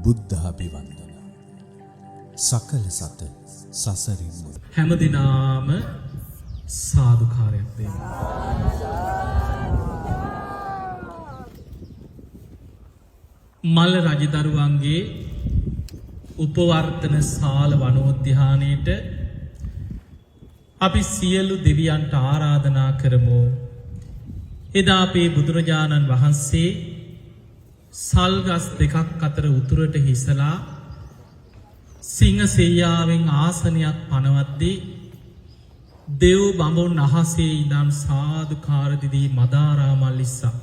බුද්ධාභිවන්දන. සකල සත සසරින් මුද. හැම දිනාම සාදුකාරයක් දෙන්න. මල්ල රජදරුවන්ගේ උපවර්තන ශාල වනෝද්‍යානයේට අපි සියලු දෙවියන්ට ආරාධනා කරමු. එදා අපේ බුදුරජාණන් වහන්සේ සල්ගස් දෙකක් අතර උතුරට හිසලා සිංහ සෙයියාවෙන් ආසනයක් පනවද්දී දෙව් බඹුන් අහසේ ඉඳන් සාදුකාර දිදී මදාරා මල්ලිස්සා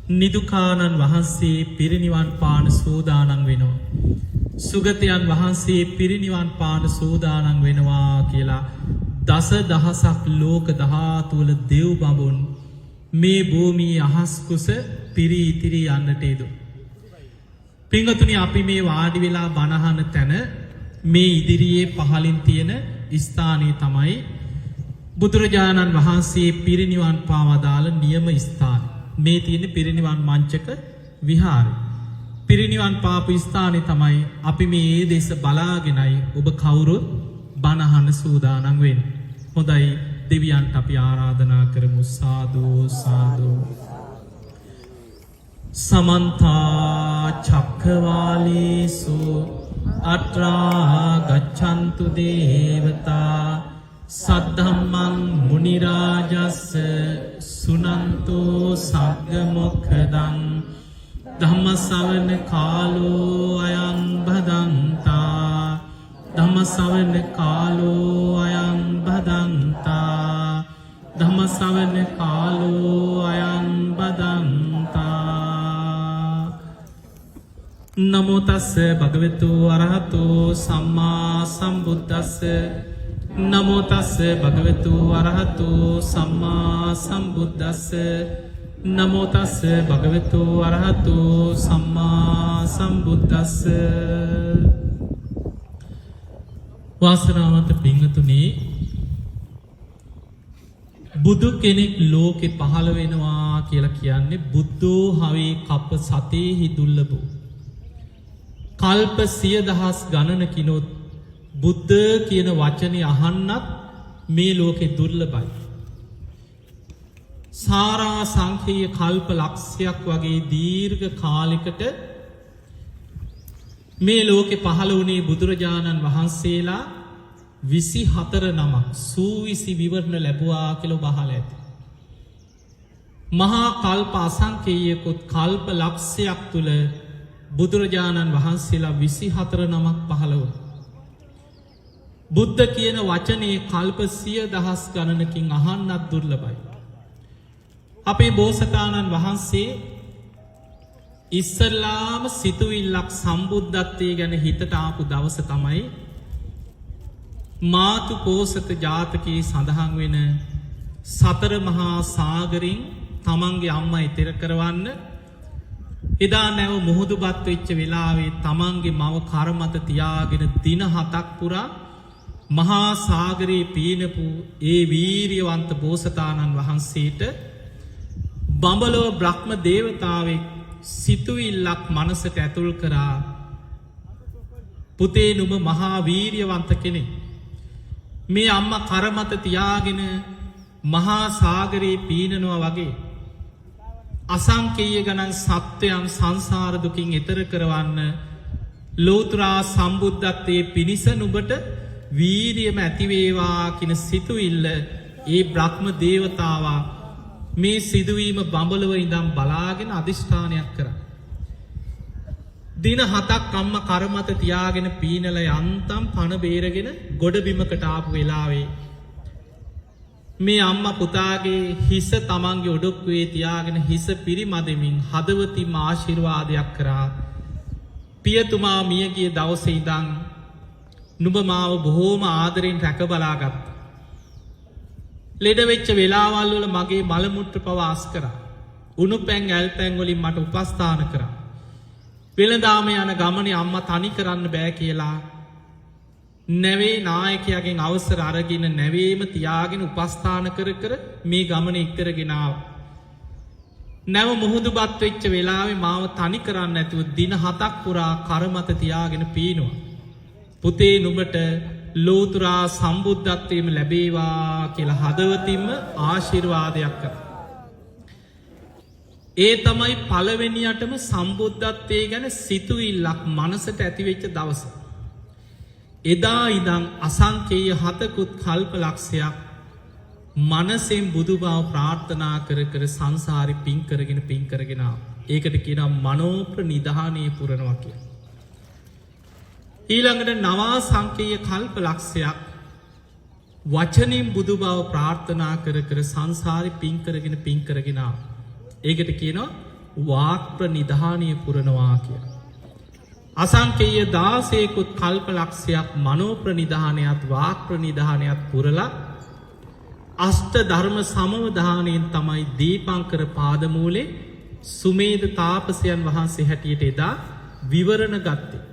නිදුකානන් වහන්සේ පිරිනිවන් පාන සූදානම් වෙනවා. සුගතයන් වහන්සේ පිරිනිවන් පාන සූදානම් වෙනවා කියලා දස දහසක් ලෝක ධාතු වල දෙව් බඹුන් මේ භූමියේ අහස් කුස පිරී ඉතිරී යන්නට යෙදුණා. පින්වතුනි, අපි මේ වාඩි වෙලා බණහන තැන මේ ඉදිරියේ පහළින් තියෙන ස්ථානය තමයි බුදුරජාණන් වහන්සේ පිරිනිවන් පාවදාල නියම ස්ථානය. මේ තියෙන පිරිනිවන් මංචක විහාරය. පිරිනිවන් පාපු ස්ථානය තමයි අපි මේ ඒ දෙස බලාගෙනයි ඔබ කවුරුත් බණහන සූදානම් වෙන්නේ. හොඳයි, දෙවියන්ට අපි ආරාධනා කරමු. සාදු සාදු. සමන්ත චක්කවාලේසු අත්‍රා ගච්ඡන්තු දේවතා සද්ධම්මං මුනි රාජස්ස සුනන්තෝ සග්ග මොක්ඛදං ධම්ම ශ්‍රවණ කාලෝ අයං භදන්තා ධම්ම ශ්‍රවණ කාලෝ අයං භදන්තා ධම්ම ශ්‍රවණ කාලෝ අයං භදන්තා. නමෝ තස්ස භගවතු අරහතෝ සම්මා සම්බුද්දස්ස. නමෝ තස්ස භගවතු අරහතෝ සම්මා සම්බුද්දස්ස. නමෝ තස්ස භගවතු අරහතෝ සම්මා සම්බුද්දස්ස. වාසනාවන්ත පින්වතුනි, බුදු කෙනෙක් ලෝකෙ පහළ වෙනවා කියලා කියන්නේ බුද්ධෝ හවේ කප්ප සතේහි දුර්ලභෝ. කල්ප සිය දහස් ගණනකිනොත් බුද්ධ කියන වචනේ අහන්නත් මේ ලෝකෙ දුර්ලභයි. සාරා සංඛේය කල්ප ලක්ෂයක් වගේ දීර්ඝ කාලයකට මේ ලෝකෙ පහළ වුණේ බුදුරජාණන් වහන්සේලා 24 නමක් සූවිසි විවරණ ලැබුවා කියලා ඔබ අහලා ඇති. මහා කල්ප අසංකේයකොත් කල්ප ලක්ෂයක් තුල බුදුරජාණන් වහන්සේලා 24 නමක් පහළ වුණා. බුද්ධ කියන වචනේ කල්ප සිය දහස් ගණනකින් අහන්නත් දුර්ලභයි. අපේ බෝසතාණන් වහන්සේ ඉස්සල්ලාම සිතුවිල්ලක් සම්බුද්ධත්වයේ ගැන හිතට ආපු දවස තමයි මාතු පෝසත ජාතකයේ සඳහන් වෙන සතර මහා සාගරින් තමන්ගේ අම්මා ඊතර කරවන්න එදා නැව මුහුදුබත් වෙච්ච වෙලාවේ තමන්ගේ මව කර මත තියාගෙන දින 7ක් පුරා මහා සාගරේ පීනපු ඒ වීරියවන්ත බෝසතාණන් වහන්සේට බඹලොව බ්‍රහ්ම දේවතාවෙක් සිතුවිල්ලක් මනසට ඇතුල් කරා. පුතේ නුඹ මහා වීරියවන්ත කෙනෙක්. මේ අම්මා කර මත තියාගෙන මහා සාගරේ පීනනවා වගේ අසංකේය ගණන් සත්වයන් සංසාර දුකින් එතර කරවන්න ලෝතුරා සම්බුද්ධත්වයේ පිණිස නුඹට වීරියම ඇතිවේවා කියන සිතුවිල්ල ඒ බ්‍රහ්ම දේවතාවා මේ සිදුවීම බඹලව ඉඳන් බලාගෙන අදිෂ්ඨානයක් කරා. දින 7ක් අම්මා කර මත තියාගෙන පීනලා යන්තම් පණ බේරගෙන ගොඩ බිමකට ආපු වෙලාවේ මේ අම්මා පුතාගේ හිස තමන්ගේ ඔඩොක්කුවේ තියාගෙන හිස පිරිමදමින් හදවතින්ම ආශිර්වාදයක් කරා. පියතුමා මියගිය දවසේ ඉඳන් නුඹ මාව බොහෝම ආදරෙන් රැක බලා ගත්තා. ලෙඩ වෙච්ච වෙලාවල් වල මගේ මල මුත්‍ර පවා අස් කරා. උණු පැන් ඇල් පැන් වලින් මට උපස්ථාන කරා. වෙළඳාම යන ගමනේ අම්මා තනි කරන්න බෑ කියලා නැවේ නායකයාගෙන් අවසර අරගෙන නැවේම තියාගෙන උපස්ථාන කර කර මේ ගමන ඉක්තරගෙන ආවා. නැව මුහුදුබත් වෙච්ච වෙලාවේ මාව තනි කරන්න නැතුව දින 7ක් පුරා කර මත තියාගෙන පීනුවා. පුතේ නුඹට ලෝතුරා සම්බුද්ධත්වයේම ලැබේවා කියලා හදවතින්ම ආශිර්වාදයක් කරා. ඒ තමයි පළවෙනියටම සම්බුද්ධත්වයේ ගැන සිතුවිල්ලක් මනසට ඇතිවෙච්ච දවස. එදා ඉඳන් අසංකේය 7කුත් කල්ප ලක්ෂයක් මනසෙන් බුදු බව ප්‍රාර්ථනා කර කර සංසාරේ පින් කරගෙන පින් කරගෙන ආවා. ඒකට කියනවා මනෝප්‍රනිධානයේ පුරනවා කියලා. ඊළඟට නවා සංකේය කල්ප ලක්ෂයක් වචනින් බුදු බව ප්‍රාර්ථනා කර කර සංසාරේ පින් කරගෙන පින් කරගෙන ආවා. ඒකට කියනවා වාක් ප්‍රනිධානීය පුරනවා කියලා. අසංකේය 16කුත් කල්ප ලක්ෂයක් මනෝ ප්‍රනිධානයත් වාක් ප්‍රනිධානයත් පුරලා අෂ්ට ධර්ම සමවධානයෙන් තමයි දීපංකර පාදමූලේ සුමේද තාපසයන් වහන්සේ හැටියට එදා විවරණ ගත්තේ.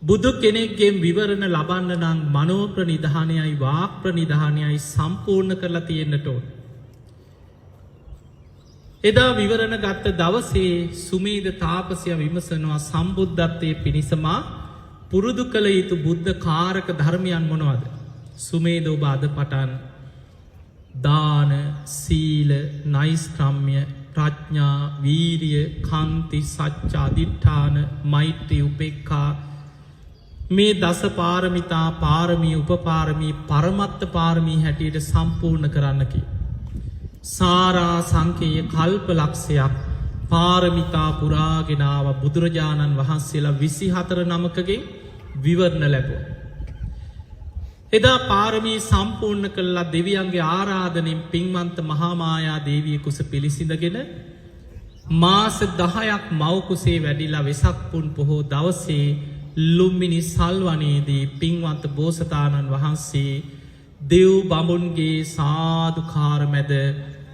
බුදු කෙනෙක්ගෙන් විවරණ ලබන්න නම් මනෝ ප්‍රනිධානයයි වාක් ප්‍රනිධානයයි සම්පූර්ණ කරලා තියෙන්නට ඕන. එදා විවරණ ගත්ත දවසේ සුමේද තාපසයා විමසනවා සම්බුද්ධත්වයේ පිණිසමා පුරුදු කළ යුතු බුද්ධ කාරක ධර්මයන් මොනවද? සුමේද ඔබ අද පටන් දාන, සීල, නෛෂ්ක්‍රම්‍ය, ප්‍රඥා, වීරිය, කන්ති, සත්‍ය, අදිඨාන, මෛත්‍රී, උපේක්ඛා මේ දස පාරමිතා, පාරමී, උපපාරමී, පරමත්ත පාරමී හැටියට සම්පූර්ණ කරන්න කියලා. සාරා සංකේය කල්ප ලක්ෂයක් පාරමිතා පුරාගෙන ආව බුදුරජාණන් වහන්සේලා 24 නමකගෙන් විවරණ ලැබුවා. එදා පාරමී සම්පූර්ණ කළා දෙවියන්ගේ ආරාධනෙන් පින්වන්ත මහා මායා දේවිය කුස පිළිසිඳගෙන මාස 10ක් මව් කුසේ වැඩිලා වෙසක් පුන් පොහෝ දවසේ ලුම්බිනි සල්වනයේදී පින්වන්ත බෝසතාණන් වහන්සේ දෙව් බඹුන්ගේ සාදුකාර මැද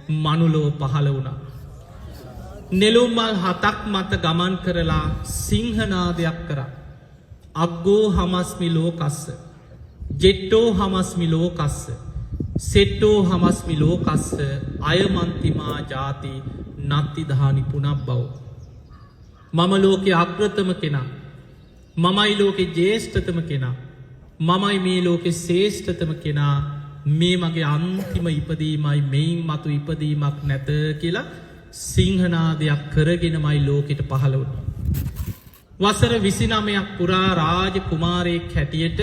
මනුලෝ පහළ වුණා. නෙළුම් මල් 7ක් මත ගමන් කරලා සිංහනාදයක් කරා. අග්ගෝ හමස්මි ලෝකස්ස, ජෙට්ටෝ හමස්මි ලෝකස්ස, සෙට්ටෝ හමස්මි ලෝකස්ස, අයමන්තිමා ජාති නත්ති දහනි පුනබ්බව. මම ලෝකේ අග්‍රතම කෙනා, මමයි ලෝකේ ජේෂ්ඨතම කෙනා, මමයි මේ ලෝකේ ශ්‍රේෂ්ඨතම කෙනා, මේ මගේ අන්තිම ඉපදීමයි, මෙයින් මතු ඉපදීමක් නැත කියලා සිංහනාදයක් කරගෙනමයි ලෝකෙට පහළ වුණේ. වසර 29ක් පුරා රාජ කුමාරයෙක් හැටියට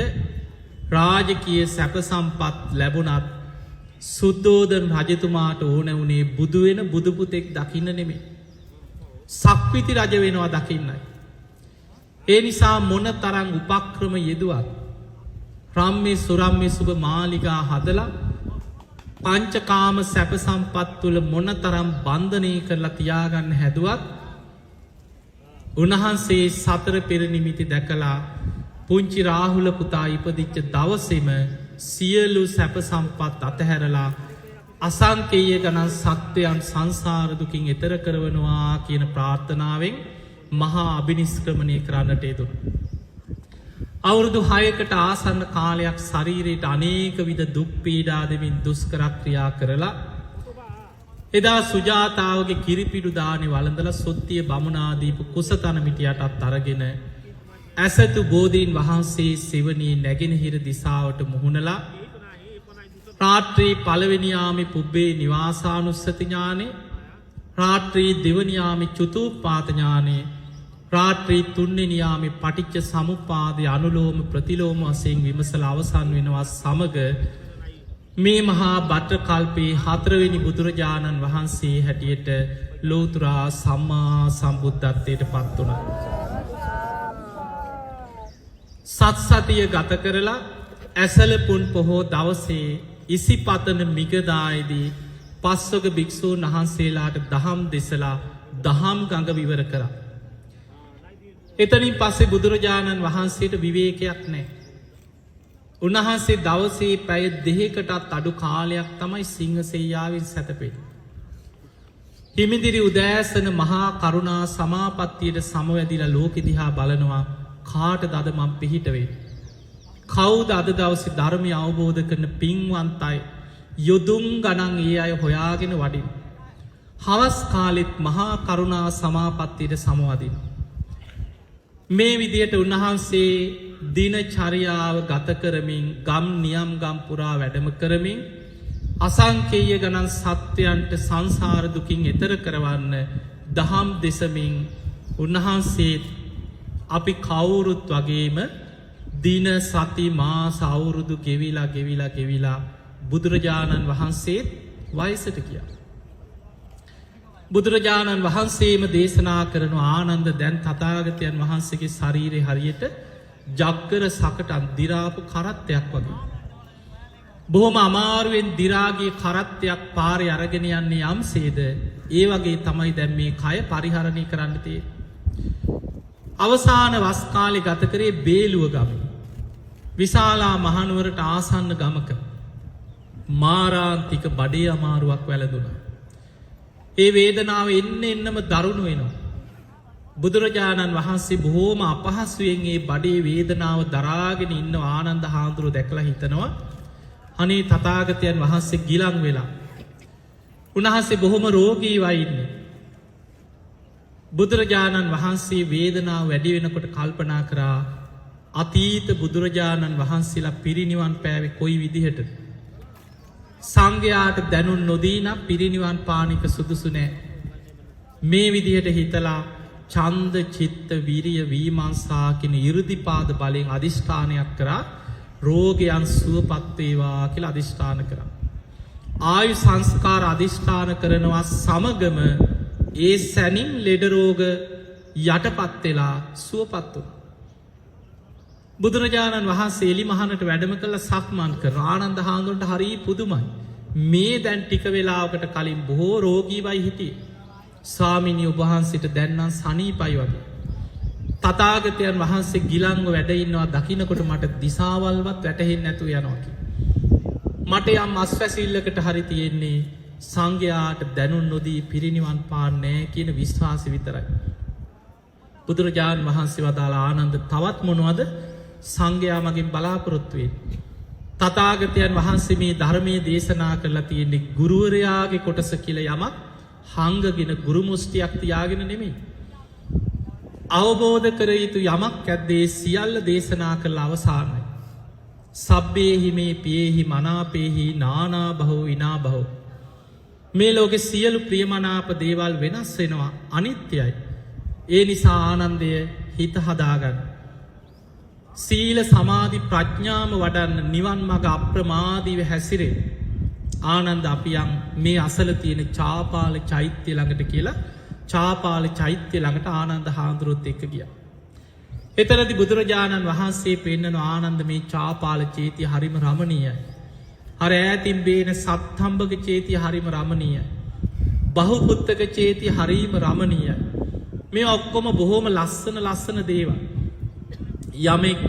රාජකීය සැප සම්පත් ලැබුණත් සුද්ධෝදන රජතුමාට ඕන වුණේ බුදු වෙන බුදු පුතෙක් දකින්න නෙමෙයි, සක්විති රජ වෙනවා දකින්නයි. ඒ නිසා මොන තරම් උපක්‍රම යෙදුවත් රම්මේ සුරම්මේ සුබ මාලිගා හදලා පංචකාම සැප සම්පත් තුල මොන තරම් බන්ධනය කරලා තියාගන්න හැදුවත් උන්වහන්සේ සතර පෙර නිමිති දැකලා පුංචි රාහුල පුතා ඉපදිච්ච දවසේම සියලු සැප සම්පත් අතහැරලා අසංකේය ගණන් සත්වයන් සංසාර දුකින් එතර කරවනවා කියන ප්‍රාර්ථනාවෙන් මහා අභිනිෂ්ක්‍රමණය කරන්නට යෙදුණා. අවුරුදු 6කට ආසන්න කාලයක් ශරීරයට අනේක විද දුක් පීඩා දෙමින් දුෂ්කර ක්‍රියා කරලා එදා සුජාතාවගේ කිරිපිඩු දානේ වළඳලා සොත්තිය බමුණා දීපු කුසතන මිටියටත් අරගෙන ඇසතු බෝධීන් වහන්සේ සෙවණී නැගෙනහිර දිසාවට මුහුණලා රාත්‍රී පළවෙනි යාමේ පුබ්බේ නිවාසානුස්සති ඥානෙ, රාත්‍රී දෙවනි යාමේ චතුප්පාත ඥානෙ, රාත්‍රී තුන්වෙනි යාමේ පටිච්ච සමුප්පාදයේ අනුලෝම ප්‍රතිලෝම වශයෙන් විමසලා අවසන් වෙනවා සමග මේ මහා භද්‍ර කල්පේ හතරවෙනි බුදුරජාණන් වහන්සේ හැටියට ලෝතුරා සම්මා සම්බුද්ධත්වයට පත් වුණා. සත් සතිය ගත කරලා ඇසල පුන් පොහෝ දවසේ ඉසිපතන මිගදායේදී පස්වග භික්ෂූන් වහන්සේලාට දහම් දෙසලා දහම් ගඟ විවර කරා. එතනින් පස්සේ බුදුරජාණන් වහන්සේට විවේකයක් නැහැ. උන්වහන්සේ දවසේ පැය 2කටත් අඩු කාලයක් තමයි සිංහසෙයියාවෙන් සැතපෙන්නේ. හිමිදිරි උදෑසන මහා කරුණා සමාපත්තියට සමවැදිලා ලෝකෙ දිහා බලනවා, කාටද අද මං පිහිට වෙන්නේ? කවුද අද දවසේ ධර්මය අවබෝධ කරන පින්වන්ත අය? යොදුන් ගණන් ඒ අය හොයාගෙන වඩින. හවස් කාලෙත් මහා කරුණා සමාපත්තියට සමවදිනවා. මේ විදියට උන්වහන්සේ දින චර්යාව ගත කරමින් ගම් නියම් ගම් පුරා වැඩම කරමින් අසංකේය ගණන් සත්වයන්ට සංසාර දුකින් එතර කරවන්න දහම් දෙසමින් උන්වහන්සේ අපි කවුරුත් වගේම දින සති මාස අවුරුදු ගෙවිලා ගෙවිලා ගෙවිලා බුදුරජාණන් වහන්සේත් වයසට ගියා. බුදුරජාණන් වහන්සේම දේශනා කරන ආනන්ද දැන් තථාගතයන් වහන්සේගේ ශරීරය හරියට ජග්ගර සකටන් දිරාපු කරත්තයක් වගේ. බොහොම අමාරුවෙන් දිරාගේ කරත්තයක් පාරේ අරගෙන යන්නේ යම්සේද ඒ වගේ තමයි දැන් මේ කය පරිහරණය කරන්න තියෙන්නේ. අවසාන වස් කාලේ ගත කරේ බේලුව ගමේ. විශාලා මහනුවරට ආසන්න ගමක මාරාන්තික බඩේ අමාරුවක් වැළඳුණා. ඒ වේදනාව එන්න එන්නම දරුණු වෙනවා. බුදුරජාණන් වහන්සේ බොහෝම අපහසුයෙන් ඒ බඩේ වේදනාව දරාගෙන ඉන්න ආනන්ද හාමුදුරුවෝ දැකලා හිතනවා, අනේ තථාගතයන් වහන්සේ ගිලන් වෙලා. උන්වහන්සේ බොහොම රෝගීවයි ඉන්නේ. බුදුරජාණන් වහන්සේ වේදනාව වැඩි වෙනකොට කල්පනා කරා අතීත බුදුරජාණන් වහන්සේලා පිරිනිවන් පෑවේ කොයි විදිහටද? සංඝයාට දැනුම් නොදී නම් පිරිනිවන් පාන එක සුදුසු නෑ. මේ විදිහට හිතලා ඡන්ද චිත්ත විරිය විමර්ශා කියන 이르දිපාද බලෙන් අදිෂ්ඨානයක් කරා රෝගයන් සුවපත් වේවා කියලා අදිෂ්ඨාන කරා. ආයු සංස්කාර අදිෂ්ඨාන කරනවා සමගම ඒ සැනින් ලෙඩ රෝග යටපත් වෙලා සුවපත් වුණා. බුදුරජාණන් වහන්සේ එලිමහනට වැඩම කළ සක්මන් කර ආනන්ද හාමුදුරන්ට හරි පුදුමයි. මේ දැන් ටික වෙලාවකට කලින් බොහෝ රෝගීවයි හිටියේ. ස්වාමිනී ඔබ වහන්සේට දැන් නම් සනීපයි වගේ. තථාගතයන් වහන්සේ ගිලන්ව වැඩ ඉන්නවා දකින්නකොට මට දිසාවල්වත් වැටහෙන්නේ නැතුව යනවා කිව්වා. මට යම් අස්වැසිල්ලකට හරි තියෙන්නේ සංඝයාට දැනුම් නොදී පිරිනිවන් පාන්නේ කියන විශ්වාසය විතරයි. බුදුරජාණන් වහන්සේ වදාළ ආනන්ද තවත් මොනවද සංඝයා මගෙන් බලාපොරොත්තු වෙන්නේ? තථාගතයන් වහන්සේ මේ ධර්මයේ දේශනා කරලා තියෙන්නේ ගුරුවරයාගේ කොටස කියලා යමක් හංගගෙන ගුරු මුස්තියක් තියාගෙන නෙමෙයි. අවබෝධ කර යුතු යමක් ඇද්දේ සියල්ල දේශනා කරලා අවසానයි. සබ්බේහි මේ පියේහි මනාපේහි නානා බහෝ විනා බහෝ. මේ ලෝකේ සියලු ප්‍රියමනාප දේවල් වෙනස් වෙනවා, අනිත්‍යයි. ඒ නිසා ආනන්දය හිත හදාගන්න. සීල සමාධි ප්‍රඥාම වඩන්න නිවන් මඟ අප්‍රමාදීව හැසිරෙන්න. ආනන්ද අපි යන් මේ අසල තියෙන චාපාල චෛත්‍ය ළඟට කියලා චාපාල චෛත්‍ය ළඟට ආනන්ද හාමුදුරුවොත් එක්ක ගියා. එතනදී බුදුරජාණන් වහන්සේ පෙන්නන ආනන්ද මේ චාපාල චේතිය හරිම රමණීයයි. අර ඈතින් බේන සත්හම්බක චේතිය හරිම රමණීයයි. බහුපුත්තක චේතිය හරිම රමණීයයි. මේ ඔක්කොම බොහොම ලස්සන ලස්සන දේවල්. යමෙක්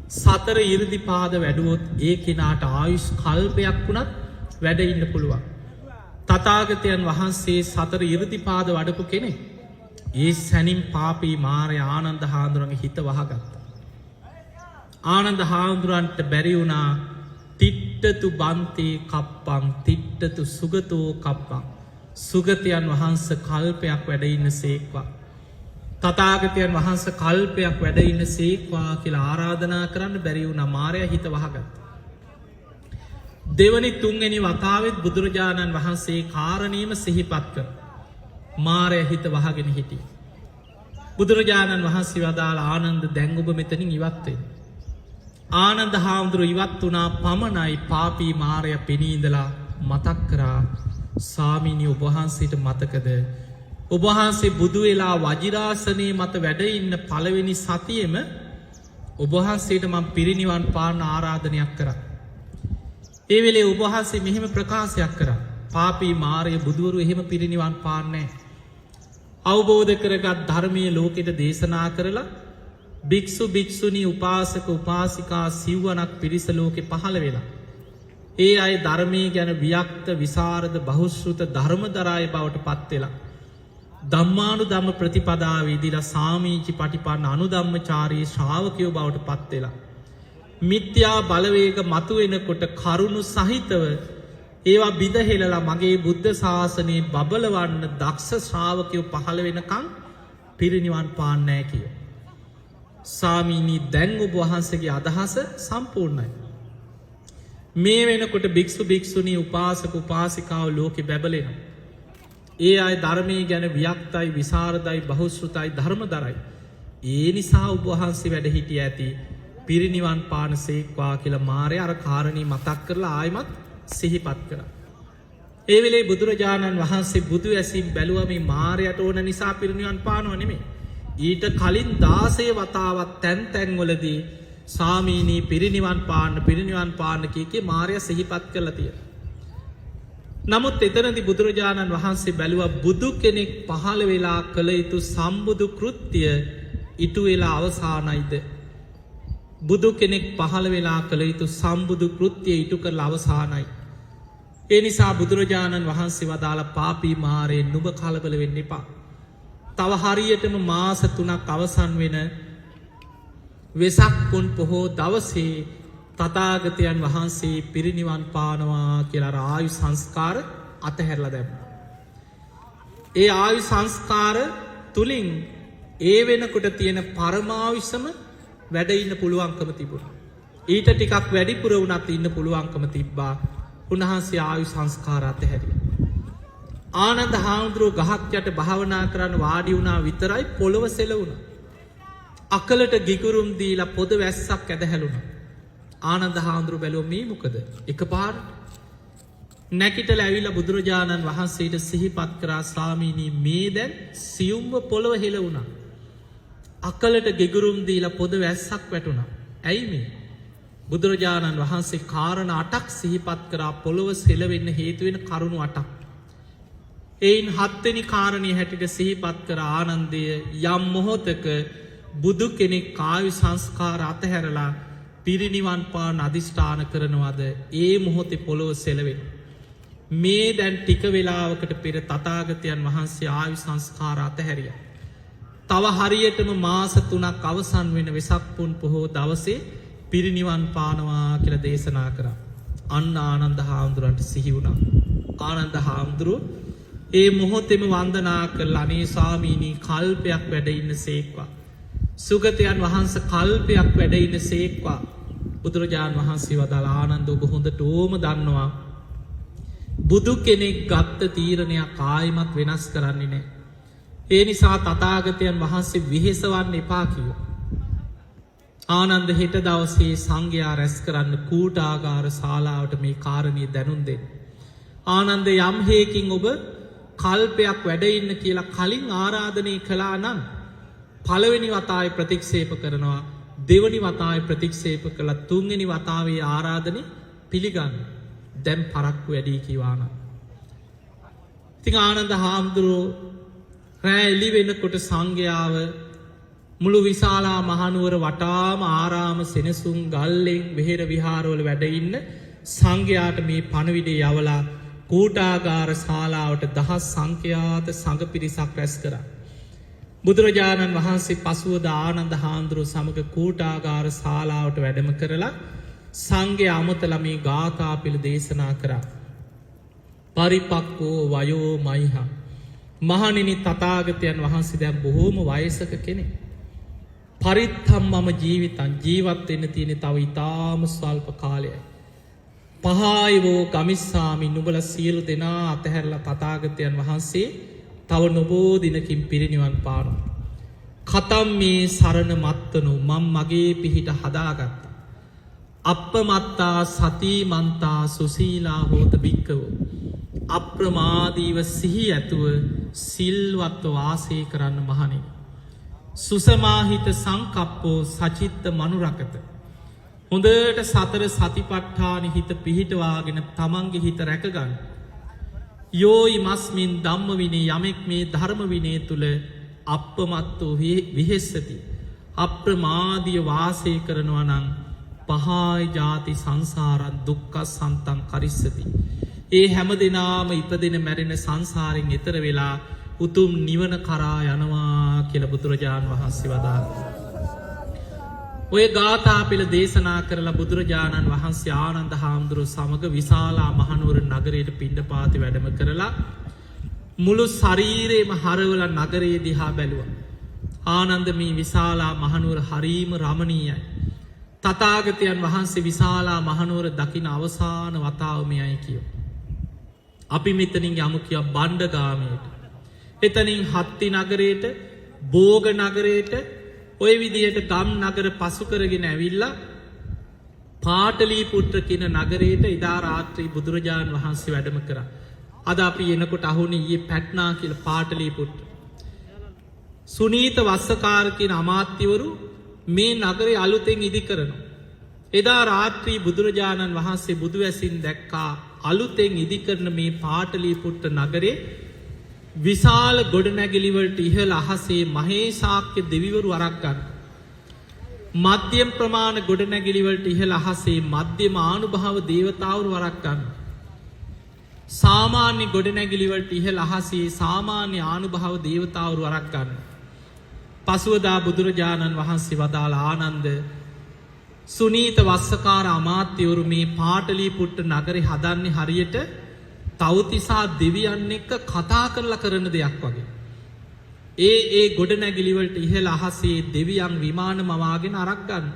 සතර 이르දිපාද වැඩුවොත් ඒ කෙනාට ආයුෂ් කල්පයක් වුණත් වැඩ ඉන්න පුළුවන්. තථාගතයන් වහන්සේ සතර 이르දිපාද වඩපු කෙනෙක්. ඒ සැනින් පාපී මාරය ආනන්ද හාමුදුරන්ගේ හිත වහගත්තා. ආනන්ද හාමුදුරන්ට බැරි වුණා තිට්ඨතු බන්තේ කප්පං තිට්ඨතු සුගතෝ කප්පං. සුගතයන් වහන්සේ කල්පයක් වැඩ ඉන්න සේක්වා. තථාගතයන් වහන්සේ කල්පයක් වැඩ ඉන්න සේක්වා කියලා ආරාධනා කරන්න බැරි වුණා. මාරයා හිත වහගත්තා. දෙවනි තුන්වෙනි වතාවෙත් බුදුරජාණන් වහන්සේ කාරණේම සිහිපත් කර මාරයා හිත වහගෙන හිටියේ. බුදුරජාණන් වහන්සේ වදාළ ආනන්ද දැන් ඔබ මෙතනින් ඉවත් වෙන්න. ආනන්ද හාමුදුරුවෝ ඉවත් වුණා පමණයි පාපී මාරයා පෙනී ඉඳලා මතක් කරා, ස්වාමීනි ඔබ වහන්සේට මතකද ඔබ වහන්සේ බුදු වෙලා වජිරාසනයේ මත වැඩ ඉන්න පළවෙනි සතියේම ඔබ වහන්සේට මම පිරිනිවන් පාන්න ආරාධනයක් කරා. ඒ වෙලේ ඔබ වහන්සේ මෙහෙම ප්‍රකාශයක් කරා. පාපී මාරය බුදුවරු එහෙම පිරිනිවන් පාන්නේ නැහැ. අවබෝධ කරගත් ධර්මයේ ලෝකෙට දේශනා කරලා භික්ෂු භික්ෂුණී උපාසක උපාසිකා සිව්වණක් පිරිස ලෝකෙ පහළ වෙලා ඒ අය ධර්මයේ ගැන වික්ත විසරද බහුශ්‍රුත ධර්මදරාය බවට පත් වෙලා ධම්මානුධම්ම ප්‍රතිපදාවේ ඉදිලා සාමීචි පටිපන්න අනුධම්මචාරී ශ්‍රාවකයෝ බවට පත් වෙලා මිත්‍යා බලවේග මතුවෙනකොට කරුණු සහිතව ඒවා බිඳ හෙළලා මගේ බුද්ධ ශාසනය බබලවන්න දක්ෂ ශ්‍රාවකයෝ පහළ වෙනකන් පිරිනිවන් පාන්නේ නැහැ කිය. ස්වාමීනි, දැන් ඔබ වහන්සේගේ අදහස සම්පූර්ණයි. මේ වෙනකොට භික්ෂු භික්ෂුණී උපාසක උපාසිකාව ලෝකෙ බැබලෙනවා. ඒ අය ධර්මයේ ගැන වියක්තයි, විසරදයි, බහුශ්‍රුතයි, ධර්මදරයි. ඒ නිසා ඔබ වහන්සේ වැඩ හිටිය ඇති පිරිනිවන් පානසේක්වා කියලා මාරයා අර කාරණේ මතක් කරලා ආයිමත් සිහිපත් කරා. ඒ වෙලේ බුදුරජාණන් වහන්සේ බුදු ඇසින් බැලුවා මේ මාරයට ඕන නිසා පිරිනිවන් පානව නෙමෙයි. ඊට කලින් 16 වතාවක් තැන් තැන්වලදී ස්වාමීනි පිරිනිවන් පාන්න පිරිනිවන් පාන්න කිය කී මාරයා සිහිපත් කරලා තියෙනවා. නමුත් එතනදී බුදුරජාණන් වහන්සේ බැලුවා බුදු කෙනෙක් පහළ වෙලා කළ යුතු සම්බුදු කෘත්‍ය ඉටු වෙලා අවසానයිද? බුදු කෙනෙක් පහළ වෙලා කළ යුතු සම්බුදු කෘත්‍ය ඉටු කරලා අවසానයි. ඒ නිසා බුදුරජාණන් වහන්සේ වදාළ පාපී මාරේ නුඹ කලබල වෙන්න එපා. තව හරියටම මාස 3ක් අවසන් වෙන වෙසක් පුන් පොහෝ දවසේ තථාගතයන් වහන්සේ පිරිනිවන් පානවා කියලා අර ආයු සංස්කාර අතහැරලා දැම්මා. ඒ ආයු සංස්කාර තුලින් ඒ වෙනකොට තියෙන පරමාවිසම වැඩ ඉන්න පුළුවන්කම තිබුණා. ඊට ටිකක් වැඩිපුර වුණත් ඉන්න පුළුවන්කම තිබ්බා. උන්වහන්සේ ආයු සංස්කාර අතහැරියා. ආනන්ද හාමුදුරුවෝ ගහක් යට භාවනා කරන්න වාඩි වුණා විතරයි පොළව සෙලවුණා. අකලට ගිගුරුම් දීලා පොද වැස්සක් ඇදහැළුණා. ආනන්ද හාමුදුරුවෝ බැලුවා මේ මොකද? එකපාරට නැගිටලා ඇවිල්ලා බුදුරජාණන් වහන්සේට සිහිපත් කරා, ස්වාමීනි මේ දැන් සියුම්ව පොළව හෙලවුණා. අකලට ගිගුරුම් දීලා පොද වැස්සක් වැටුණා. ඇයි මේ? බුදුරජාණන් වහන්සේ කාරණා 8ක් සිහිපත් කරා පොළව සෙලවෙන්න හේතු වෙන කරුණු 8ක්. එයින් 7 වෙනි කාරණේ හැටියට සිහිපත් කර ආනන්දය, යම් මොහොතක බුදු කෙනෙක් ආයු සංස්කාර අතහැරලා පිරිනිවන් පාන අදිෂ්ඨාන කරනවද ඒ මොහොතේ පොළොව සෙලවෙන. මේ දැන් ටික වෙලාවකට පෙර තථාගතයන් වහන්සේ ආයු සංස්කාර අතහැරියා. තව හරියටම මාස 3ක් අවසන් වෙන වෙසක් පුන් පොහෝ දවසේ පිරිනිවන් පානවා කියලා දේශනා කරා. අන්න ආනන්ද හාමුදුරන්ට සිහි වුණා. ආනන්ද හාමුදුරුවෝ ඒ මොහොතේම වන්දනා කරලා, අනේ ස්වාමීනි කල්පයක් වැඩ ඉන්න සේක්වා, සුගතයන් වහන්සේ කල්පයක් වැඩ ඉන්න සේක්වා. බුදුරජාන් වහන්සේ වදාළ, ආනන්ද ඔබ හොඳටම දන්නවා බුදු කෙනෙක් ගත්ත තීරණයක් ආයිමත් වෙනස් කරන්නේ නැහැ. ඒ නිසා තථාගතයන් වහන්සේ විහෙසවන්න එපා කිව්වා. ආනන්ද හෙට දවසේ සංඝයා රැස් කරන්න කූටාගාර ශාලාවට මේ කාරණේ දැනුම් දෙන්න. ආනන්ද යම් හේකින් ඔබ කල්පයක් වැඩ ඉන්න කියලා කලින් ආරාධනය කළා නම් පළවෙනි වතාවේ ප්‍රතික්ෂේප කරනවා, දෙවෙනි වතාවේ ප්‍රතික්ෂේප කළා, තුන්වෙනි වතාවේ ආරාධනය පිළිගන්න. දැන් පරක්කු වැඩි කිව්වා නම්. ඉතින් ආනන්ද හාමුදුරුවෝ රෑ එළි වෙනකොට සංඝයාව මුළු විශාලා මහනුවර වටාම ආරාම සෙනසුන් ගල්ලෙන් වෙහෙර විහාරවල වැඩ ඉන්න සංඝයාට මේ පණවිඩය යවලා කූටාගාර ශාලාවට දහස් සංඛ්‍යාත සංඝ පිරිසක් රැස් කරා. බුදුරජාණන් වහන්සේ පසුවද ආනන්ද හාමුදුරුවෝ සමග කූටාගාර ශාලාවට වැඩම කරලා සංඝයා අමතලා මේ ගාථා පිළ දේශනා කරා. පරිපක්කෝ වයෝ මයිහා. මහණෙනි තථාගතයන් වහන්සේ දැන් බොහෝම වයසක කෙනෙක්. පරිත්තම් මම ජීවිතං, ජීවත් වෙන්න තියෙන තව ඊටාම ස්වල්ප කාලයයි. පහායවෝ ගමිස්සාමි, නුඹලා සියලු දෙනා අතහැරලා තථාගතයන් වහන්සේ තව නොබෝ දිනකින් පිරිනිවන් පානවා. කතම් මේ සරණ මත්තනෝ, මම් මගේ පිහිට හදාගත්තා. අප්පමත්තා සතිමන්තා සුසීලා හෝත භික්කවෝ. අප්‍රමාදීව සිහි ඇතුව සිල්වත්ව වාසය කරන්න මහණෙනි. සුසමාහිත සංකප්පෝ සචිත්ත මනුරකත. හොඳට සතර සතිපට්ඨාන හිත පිහිටවාගෙන තමන්ගේ හිත රැකගන්න. යෝයි මස්මින් ධම්ම විනේ, යමෙක් මේ ධර්ම විනය තුල අප්පමත්තෝ විහෙස්සති, අප්‍රමාදීය වාසය කරනවා නම් පහාය ජාති සංසාරං දුක්ඛ සන්තං කරිස්සති. ඒ හැම දිනාම ඉපදෙන මැරෙන සංසාරෙන් එතර වෙලා උතුම් නිවන කරා යනවා කියලා බුදුරජාන් වහන්සේ වදාළා. ඔය ගාථා පෙළ දේශනා කරලා බුදුරජාණන් වහන්සේ ආනන්ද හාමුදුරුවෝ සමග විශාලා මහනුවර නගරයට පිණ්ඩපාතේ වැඩම කරලා මුළු ශරීරේම හරවලා නගරයේ දිහා බැලුවා. ආනන්ද, මේ විශාලා මහනුවර හරීම රමණීයයි. තථාගතයන් වහන්සේ විශාලා මහනුවර දකින අවසාන වතාව මෙයයි කියෝ. අපි මෙතනින් යමු කියා බණ්ඩගාමයට. එතනින් හත්ති නගරයට, බෝග නගරයට, ඔය විදිහට ගම් නගර පසු කරගෙන ඇවිල්ලා පාටලීපුත්‍ර කියන නගරයට එදා රාත්‍රී බුදුරජාණන් වහන්සේ වැඩම කරා. අද අපි එනකොට අහුනේ ඊයේ පැට්නා කියලා පාටලීපුත්‍ර. සුනීත වස්සකාර කියන අමාත්‍යවරු මේ නගරේ අලුතෙන් ඉදි කරනවා. එදා රාත්‍රී බුදුරජාණන් වහන්සේ බුදු ඇසින් දැක්කා අලුතෙන් ඉදි කරන මේ පාටලීපුත්‍ර නගරේ විශාල ගොඩනැගිලි වලට ඉහළ අහසේ මහේශාක්‍ය දෙවිවරු අරක් ගන්න. මධ්‍යම ප්‍රමාණ ගොඩනැගිලි වලට ඉහළ අහසේ මධ්‍යම ආනුභාව දේවතාවරු වරක් ගන්න. සාමාන්‍ය ගොඩනැගිලි වලට ඉහළ අහසේ සාමාන්‍ය ආනුභාව දේවතාවරු වරක් ගන්න. පසුවදා බුදුරජාණන් වහන්සේ වදාළ ආනන්ද, සුනීත වස්සකාර අමාත්‍යවරු මේ පාටලීපුට්ට නගරේ හදන්නේ හරියට තව්තිසා දෙවියන් එක්ක කතා කරලා කරන දෙයක් වගේ. ඒ ඒ ගොඩනැගිලි වලට ඉහළ අහසේ දෙවියන් විමාන මවාගෙන අරක් ගන්න.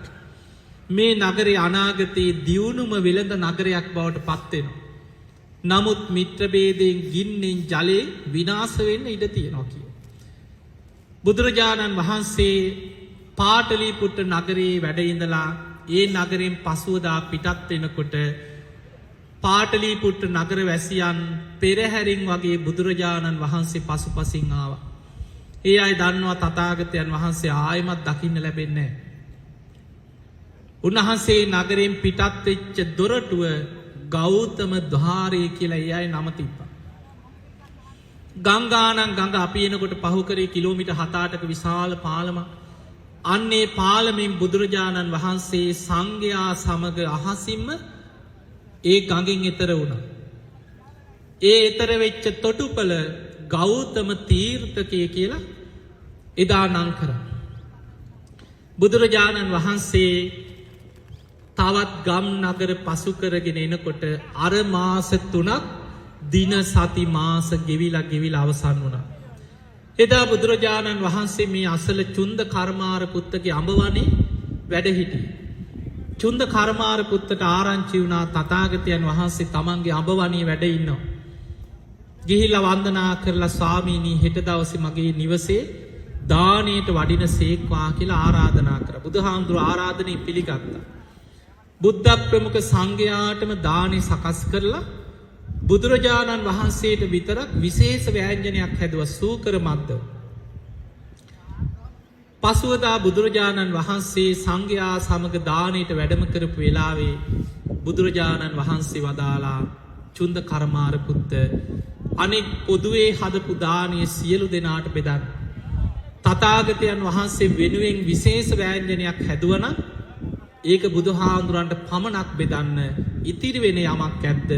මේ නගරේ අනාගතයේ දියුණුම වෙළඳ නගරයක් බවට පත් වෙනවා. නමුත් මිත්‍ර භේදයෙන් ගින්නෙන් ජලයෙන් විනාශ වෙන්න ඉඩ තියෙනවා කිය. බුදුරජාණන් වහන්සේ පාටලීපුට්ට නගරේ වැඩ ඉඳලා ඒ නගරෙන් පසුවදා පිටත් වෙනකොට පාටලීපුට්ට නගර වැසියන් පෙරහැරින් වගේ බුදුරජාණන් වහන්සේ පසුපසින් ආවා. ඒ අය දන්නවා තථාගතයන් වහන්සේ ආයෙමත් දකින්න ලැබෙන්නේ නැහැ. උන්වහන්සේ නගරෙන් පිටත් වෙච්ච දොරටුව ගෞතම ද්වාරය කියලා ඒ අය නම තිබ්බා. ගංගානම් ගඟ අපි එනකොට පහු කරේ කිලෝමීටර් 7-8ක විශාල පාලමක්. අන්නේ පාලමෙන් බුදුරජාණන් වහන්සේ සංඝයා සමග අහසින්ම ඒ ගඟෙන් එතර වුණා. ඒ එතර වෙච්ච තොටුපළ ගෞතම තීර්ථකය කියලා එදා නම් කරා. බුදුරජාණන් වහන්සේ තවත් ගම් නගර පසු කරගෙන එනකොට අර මාස 3ක් දින සති මාස ගෙවිලා ගෙවිලා අවසන් වුණා. එදා බුදුරජාණන් වහන්සේ මේ අසල චුන්ද කර්මාර පුත්තගේ අඹවනේ වැඩ හිටියේ. චුන්ද කර්මාර පුත්තට ආරංචි වුණා තථාගතයන් වහන්සේ තමන්ගේ අඹවනේ වැඩ ඉන්නවා. ගිහිල්ලා වන්දනා කරලා ස්වාමීනි හෙට දවසේ මගේ නිවසේ දානයට වඩින සේක්වා කියලා ආරාධනා කරා. බුදුහාමුදුරුවෝ ආරාධනය පිළිගත්තා. බුද්ධ ප්‍රමුඛ සංඝයාටම දානෙ සකස් කරලා බුදුරජාණන් වහන්සේට විතරක් විශේෂ ව්‍යංජනයක් හැදුවා සූකර මද්දව. පසුවදා බුදුරජාණන් වහන්සේ සංඝයා සමග දානයට වැඩම කරපු වෙලාවේ බුදුරජාණන් වහන්සේ වදාලා චුන්ද කර්මාර පුත්ත අනෙක් පොදුවේ හදපු දානය සියලු දෙනාට බෙදන්න. තථාගතයන් වහන්සේ වෙනුවෙන් විශේෂ ව්‍යංජනයක් හැදුවනම් ඒක බුදුහාමුදුරන්ට පමණක් බෙදන්න, ඉතිරි වෙන යමක් ඇද්ද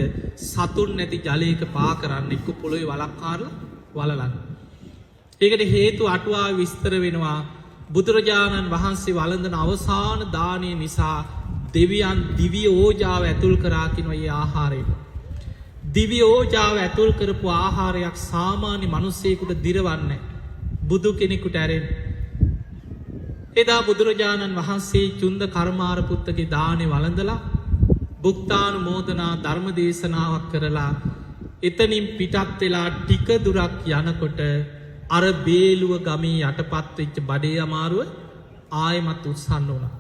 සතුන් නැති ජලයක පා කරන්න, එක්ක පොළොවේ වලක් කාරලා වලලන්න. ඒකට හේතු අටුවාවේ විස්තර වෙනවා. බුදුරජාණන් වහන්සේ වළඳන අවසාන දානය නිසා දෙවියන් දිව්‍ය ඕජාව ඇතුල් කරා කියනවා මේ ආහාරයට. දිව්‍ය ඕජාව ඇතුල් කරපු ආහාරයක් සාමාන්‍ය මිනිස්සෙකුට දිරවන්නේ බුදු කෙනෙකුට ඇරෙන්න. එදා බුදුරජාණන් වහන්සේ චුන්ද කර්මාර පුත්තගේ දානෙ වළඳලා භුක්තානුමෝදනා ධර්ම දේශනාවක් කරලා එතනින් පිටත් වෙලා ටික දුරක් යනකොට අර බේලුව ගමේ යටපත් වෙච්ච බඩේ අමාරුව ආයෙමත් උත්සන්න වුණා.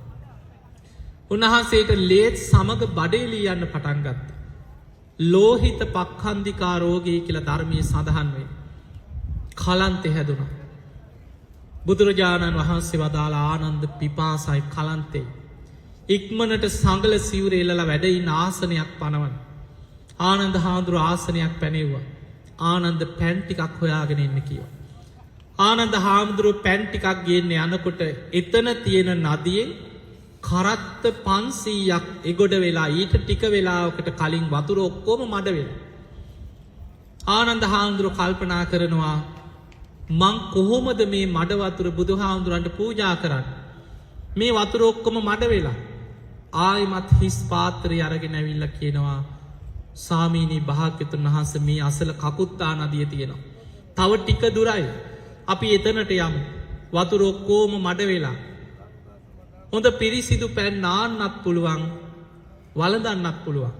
උන්වහන්සේට ලේත් සමග බඩේ ලී යන්න පටන් ගත්තා. ලෝහිත පක්ඛන්දිකා රෝගී කියලා ධර්මයේ සඳහන් වේ. කලන්තේ හැදුනා. බුදුරජාණන් වහන්සේ වදාළ ආනන්ද පිපාසයි කලන්තේ. ඉක්මනට සඟල සිවුර එලලා වැඩ ඉන්න ආසනයක් පනවන. ආනන්ද හාමුදුරුවෝ ආසනයක් පැනෙව්වා. ආනන්ද පැන් ටිකක් හොයාගෙන එන්න කිව්වා. ආනන්ද හාමුදුරුවෝ පැන් ටිකක් ගේන්න යනකොට එතන තියෙන නදියෙන් කරත්ත 500ක් එගොඩ වෙලා ඊට ටික වෙලාවකට කලින් වතුර ඔක්කොම මඩ වෙලා. ආනන්ද හාමුදුරුවෝ කල්පනා කරනවා මං කොහොමද මේ මඩ වතුර බුදුහාමුදුරන්ට පූජා කරන්නේ? මේ වතුර ඔක්කොම මඩ වෙලා. ආයෙමත් හිස් පාත්‍රය අරගෙන ඇවිල්ලා කියනවා සාමීනි භාග්‍යතුන් වහන්සේ මේ අසල කකුත්තා නදිය තියෙනවා. තව ටික දුරයි. අපි එතනට යමු. වතුර ඔක්කොම මඩ වෙලා. හොඳ පිරිසිදු පැන් නාන්නත් පුළුවන්, වළඳන්නත් පුළුවන්.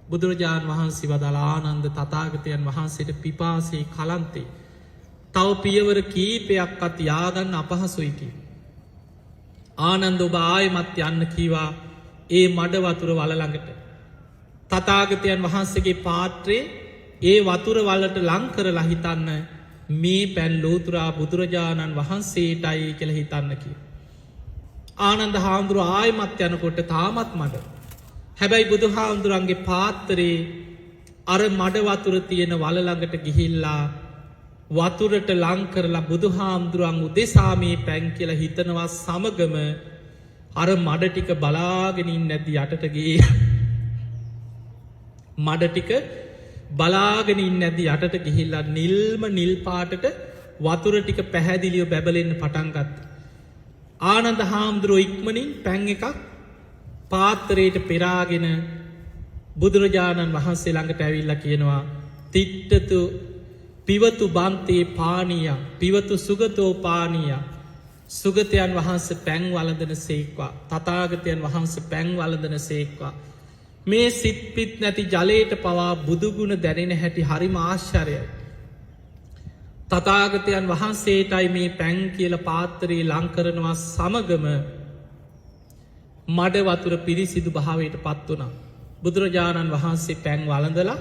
බුදුරජාණන් වහන්සේ වදාළ ආනන්ද තථාගතයන් වහන්සේට පිපාසයේ කලන්තේ තව පියවර කීපයක්වත් යාගන්න අපහසුයි කිව්වා. ආනන්ද ඔබ ආයෙමත් යන්න කීවා ඒ මඩ වතුර වල ළඟට. තථාගතයන් වහන්සේගේ පාත්‍රේ ඒ වතුර වලට ලං කරලා හිතන්න මේ පැන් ලෝතුරා බුදුරජාණන් වහන්සේටයි කියලා හිතන්න කිව්වා. ආනන්ද හාමුදුරුවෝ ආයෙමත් යනකොට තාමත් මඩ. හැබැයි බුදුහාමුදුරන්ගේ පාත්‍රේ අර මඩ වතුර තියෙන වල ළඟට ගිහිල්ලා වතුරට ලං කරලා බුදුහාමුදුරන් උදෙසා මේ පැන් කියලා හිතනවා සමගම අර මඩ ටික බලාගෙන ඉන්නේ නැද්දි යටට ගියේ. මඩ ටික බලාගෙන ඉන්නේ නැද්දි යටට ගිහිල්ලා නිල්ම නිල් පාටට වතුර ටික පැහැදිලිව බැබලෙන්න පටන් ගත්තා. ආනන්ද හාමුදුරුවෝ ඉක්මනින් පැන් එකක් පාත්‍රයට පෙරාගෙන බුදුරජාණන් වහන්සේ ළඟට ඇවිල්ලා කියනවා තිට්ඨතු පිවතු බන්තේ පානීය පිවතු සුගතෝ පානීය. සුගතයන් වහන්සේ පැන් වළඳන සේක්වා, තථාගතයන් වහන්සේ පැන් වළඳන සේක්වා. මේ සිත් පිත් නැති ජලයට පවා බුදුගුණ දැනෙන හැටි හරිම ආශ්චර්යයි. තථාගතයන් වහන්සේටයි මේ පැන් කියලා පාත්‍රේ ලං කරනවා සමගම මඩ වතුර පිරිසිදු භාවයට පත් වුණා. බුදුරජාණන් වහන්සේ පැන් වළඳලා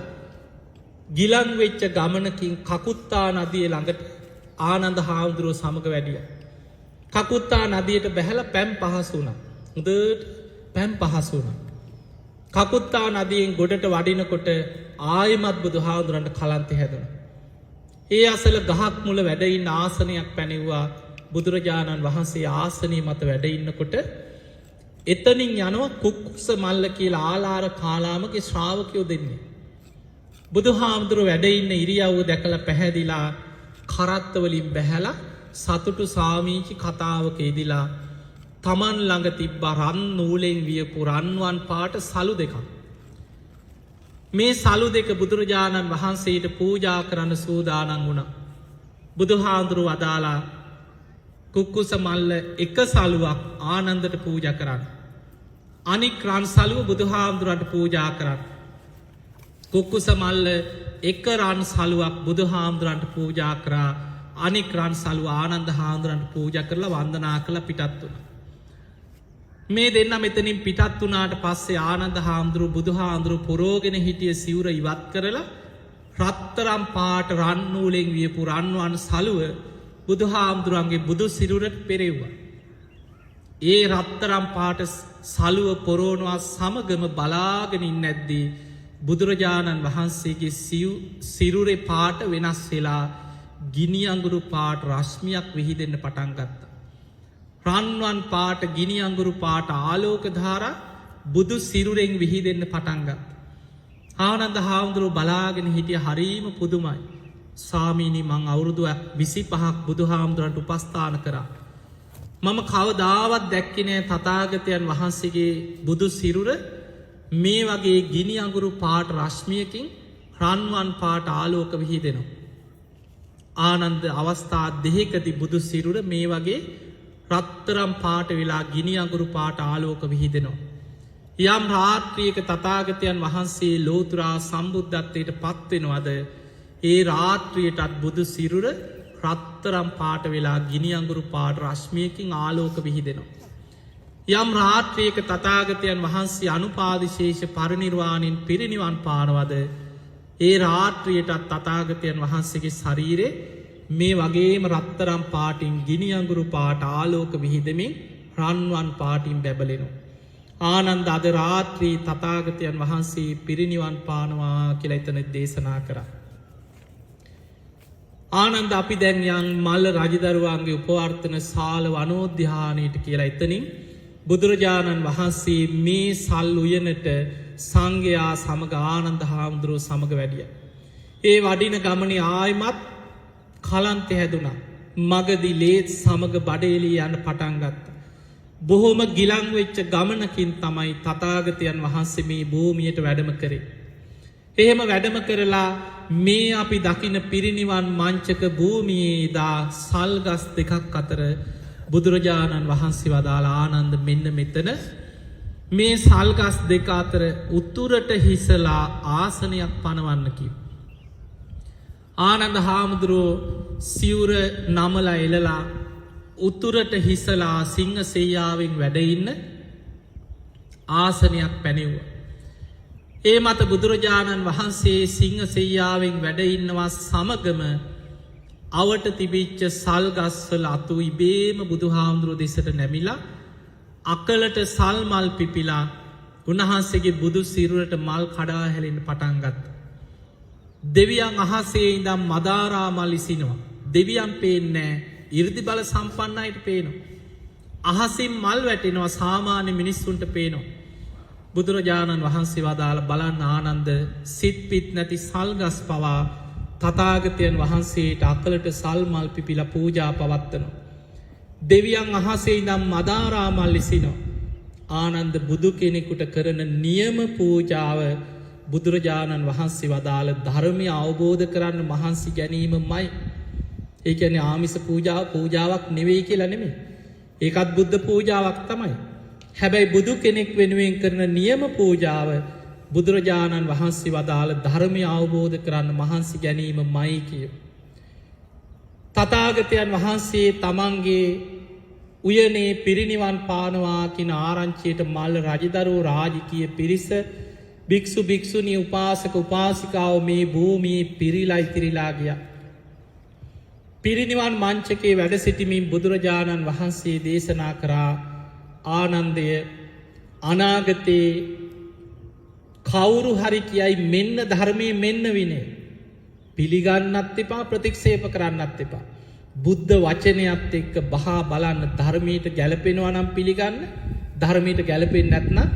ගිලන් වෙච්ච ගමනකින් කකුත්තා නදිය ළඟට ආනන්ද හාමුදුරුවෝ සමග වැඩියා. කකුත්තා නදියට බැහැලා පැන් පහසු වුණා. හොඳට පැන් පහසු වුණා. කකුත්තා නදියෙන් ගොඩට වඩිනකොට ආයෙමත් බුදුහාමුදුරන්ට කලන්තය හැදුණා. ඒ අසල ගහක් මුල වැඩ ඉන්න ආසනයක් පැනෙව්වා. බුදුරජාණන් වහන්සේ ආසනය මත වැඩ ඉන්නකොට එතනින් යනවා කුක්කුස මල්ල කියලා ආලාර කාලාමගේ ශ්‍රාවකයෝ දෙන්නේ. බුදුහාමුදුරුවෝ වැඩ ඉන්න ඉරියව්ව දැකලා පැහැදිලා කරත්ත වලින් බැහැලා සතුටු සාමීචි කතාවක යෙදිලා තමන් ළඟ තිබ්බ රන් නූලෙන් වියපු රන්වන් පාට සලු දෙකක්. මේ සලු දෙක බුදුරජාණන් වහන්සේට පූජා කරන්න සූදානම් වුණා. බුදුහාමුදුරුවෝ වදාලා කුක්කුස මල්ල එක සලුවක් ආනන්දට පූජා කරන්න. අනික් රන් සලුව බුදුහාමුදුරන්ට පූජා කරන්න. කුක්කුස මල්ල එක රන් සලුවක් බුදුහාමුදුරන්ට පූජා කරා. අනික් රන් සලුව ආනන්ද හාමුදුරන්ට පූජා කරලා වන්දනා කරලා පිටත් වුණා. මේ දෙන්න මෙතනින් පිටත් වුණාට පස්සේ ආනන්ද හාමුදුරුවෝ බුදුහාමුදුරුවෝ පොරෝගෙන හිටිය සිවුර ඉවත් කරලා රත්තරන් පාට රන් නූලෙන් වියපු රන්වන් සලුව බුදුහාමුදුරන්ගේ බුදු සිරුරට පෙරෙව්වා. ඒ රත්තරන් පාට සලුව පොරෝනවා සමගම බලාගෙන ඉන්නැද්දී බුදුරජාණන් වහන්සේගේ සිරුරේ පාට වෙනස් වෙලා ගිනි අඟුරු පාට රශ්මියක් විහිදෙන්න පටන් ගත්තා. රන්වන් පාට ගිනි අඟුරු පාට ආලෝක ධාරා බුදු සිරුරෙන් විහිදෙන්න පටන් ගත්තා. ආනන්ද හාමුදුරුවෝ බලාගෙන හිටිය හරීම පුදුමයි. ස්වාමීනි මං අවුරුදු 25ක් බුදුහාමුදුරන්ට උපස්ථාන කරා. මම කවදාවත් දැක්කේ නෑ තථාගතයන් වහන්සේගේ බුදු සිරුර මේ වගේ ගිනි අඟුරු පාට රශ්මියකින් රන්වන් පාට ආලෝක විහිදෙනවා. ආනන්ද අවස්ථා දෙකදී බුදු සිරුර මේ වගේ රත්තරන් පාට වෙලා ගිනි අඟුරු පාට ආලෝක විහිදෙනවා. යම් රාත්‍රියක තථාගතයන් වහන්සේ ලෝතුරා සම්බුද්ධත්වයට පත් වෙනවද ඒ රාත්‍රියටත් බුදු සිරුර රත්තරන් පාට වෙලා ගිනි අඟුරු පාට රශ්මියකින් ආලෝක විහිදෙනවා. යම් රාත්‍රියක තථාගතයන් වහන්සේ අනුපාදිශේෂ පරිනිර්වාණයෙන් පිරිනිවන් පානවද ඒ රාත්‍රියටත් තථාගතයන් වහන්සේගේ ශරීරේ මේ වගේම රත්තරන් පාටින් ගිනි අඟුරු පාට ආලෝක විහිදෙමින් රන්වන් පාටින් බැබලෙනවා. ආනන්ද අද රාත්‍රී තථාගතයන් වහන්සේ පිරිනිවන් පානවා කියලා එතන දේශනා කරා. ආනන්ද අපි දැන් යන් මල්ල රජදරුවන්ගේ උපවර්තන සාල වනෝද්‍යානයට කියලා එතනින් බුදුරජාණන් වහන්සේ මේ සල් උයනට සංඝයා සමග ආනන්ද හාමුදුරුවෝ සමග වැඩියා. ඒ වඩින ගමනේ ආයිමත් කලන්තේ හැදුනා. මගදී ලේත් සමග බඩේලී යන්න පටන් ගත්තා. බොහොම ගිලන් වෙච්ච ගමනකින් තමයි තථාගතයන් වහන්සේ මේ භූමියට වැඩම කරේ. එහෙම වැඩම කරලා මේ අපි දකින පිරිනිවන් මංචක භූමියේ දා සල්ගස් දෙකක් අතර බුදුරජාණන් වහන්සේ වදාළ ආනන්ද මෙන්න මෙතන මේ සල්ගස් දෙක අතර උතුරට හිසලා ආසනයක් පනවන්න කිව්වා. ආනන්ද හාමුදුරුවෝ සිවුර නමලා එලලා උතුරට හිසලා සිංහ සෙයියාවෙන් වැඩ ඉන්න ආසනයක් පැනෙව්වා. ඒ මත බුදුරජාණන් වහන්සේ සිංහ සෙයියාවෙන් වැඩ ඉන්නවා සමගම අවට තිබිච්ච සල් ගස්වල අතු ඉබේම බුදුහාමුදුරුවෝ දෙසට නැමිලා අකලට සල් මල් පිපිලා උන්වහන්සේගේ බුදු සිරුරට මල් කඩා හැලෙන්න පටන් ගත්තා. දෙවියන් අහසේ ඉඳන් මදාරා මල් ඉසිනවා. දෙවියන් පේන්නේ නැහැ. 이르දි බල සම්පන්න අයට පේනවා. අහසින් මල් වැටෙනවා සාමාන්‍ය මිනිස්සුන්ට පේනවා. බුදුරජාණන් වහන්සේ වදාළ බලන්න ආනන්ද සිත් පිත් නැති සල්ගස් පවා තථාගතයන් වහන්සේට අකලට සල් මල් පිපිලා පූජා පවත්වනවා. දෙවියන් අහසේ ඉඳන් මදාරා මල් ඉසිනවා. ආනන්ද බුදු කෙනෙකුට කරන නියම පූජාව බුදුරජාණන් වහන්සේ වදාළ ධර්මය අවබෝධ කරන්න මහන්සි ගැනීමමයි. ඒ කියන්නේ ආමිස පූජාව පූජාවක් නෙවෙයි කියලා නෙමෙයි. ඒකත් බුද්ධ පූජාවක් තමයි. හැබැයි බුදු කෙනෙක් වෙනුවෙන් කරන නියම පූජාව බුදුරජාණන් වහන්සේ වදාළ ධර්මය අවබෝධ කරන්න මහන්සි ගැනීමමයි කිය. තථාගතයන් වහන්සේ තමන්ගේ උයනේ පිරිනිවන් පානවා කියන ආරංචියට මල්ල රජදරුවෝ රාජකීය පිරිස භික්ෂු භික්ෂුණී උපාසක උපාසිකාව මේ භූමියේ පිරිලා ඉතිරිලා ගියා. පිරිනිවන් මංචකේ වැඩ සිටිමින් බුදුරජාණන් වහන්සේ දේශනා කරා ආනන්දය අනාගතේ කවුරු හරි කියයි මෙන්න ධර්මයේ මෙන්න විනය පිළිගන්නත් එපා ප්‍රතික්ෂේප කරන්නත් එපා. බුද්ධ වචනයත් එක්ක බහා බලන්න ධර්මයට ගැලපෙනවා නම් පිළිගන්න, ධර්මයට ගැලපෙන්නේ නැත්නම්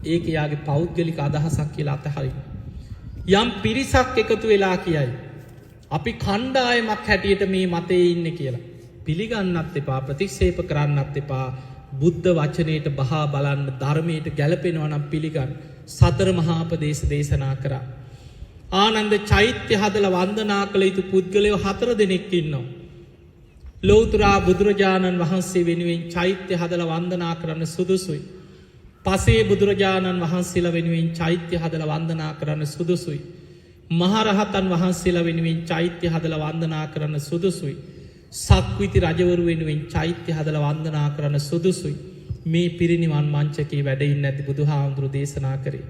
ඒක යාගේ පෞද්ගලික අදහසක් කියලා අතහරින්න. යම් පිරිසක් එකතු වෙලා කියයි අපි කණ්ඩායමක් හැටියට මේ මතේ ඉන්නේ කියලා. පිළිගන්නත් එපා ප්‍රතික්ෂේප කරන්නත් එපා. බුද්ධ වචනයට බහා බලන්න ධර්මයට ගැලපෙනවා නම් පිළිගන්න. සතර මහා උපදේශ දේශනා කරා. ආනන්ද චෛත්‍ය හදලා වන්දනා කළ යුතු පුද්ගලයෝ 4 දෙනෙක් ඉන්නවා. ලෞතර බුදුරජාණන් වහන්සේ වෙනුවෙන් චෛත්‍ය හදලා වන්දනා කරන්න සුදුසුයි. පසේ බුදුරජාණන් වහන්සේලා වෙනුවෙන් චෛත්‍ය හදලා වන්දනා කරන්න සුදුසුයි. මහරහතන් වහන්සේලා වෙනුවෙන් චෛත්‍ය හදලා වන්දනා කරන්න සුදුසුයි. සක්විති රජවරු වෙනුවෙන් චෛත්‍ය හදලා වන්දනා කරන්න සුදුසුයි. මේ පිරිනිවන් මංචකේ වැඩ ඉන්නේ නැති බුදුහාමුදුරු දේශනා කරේ.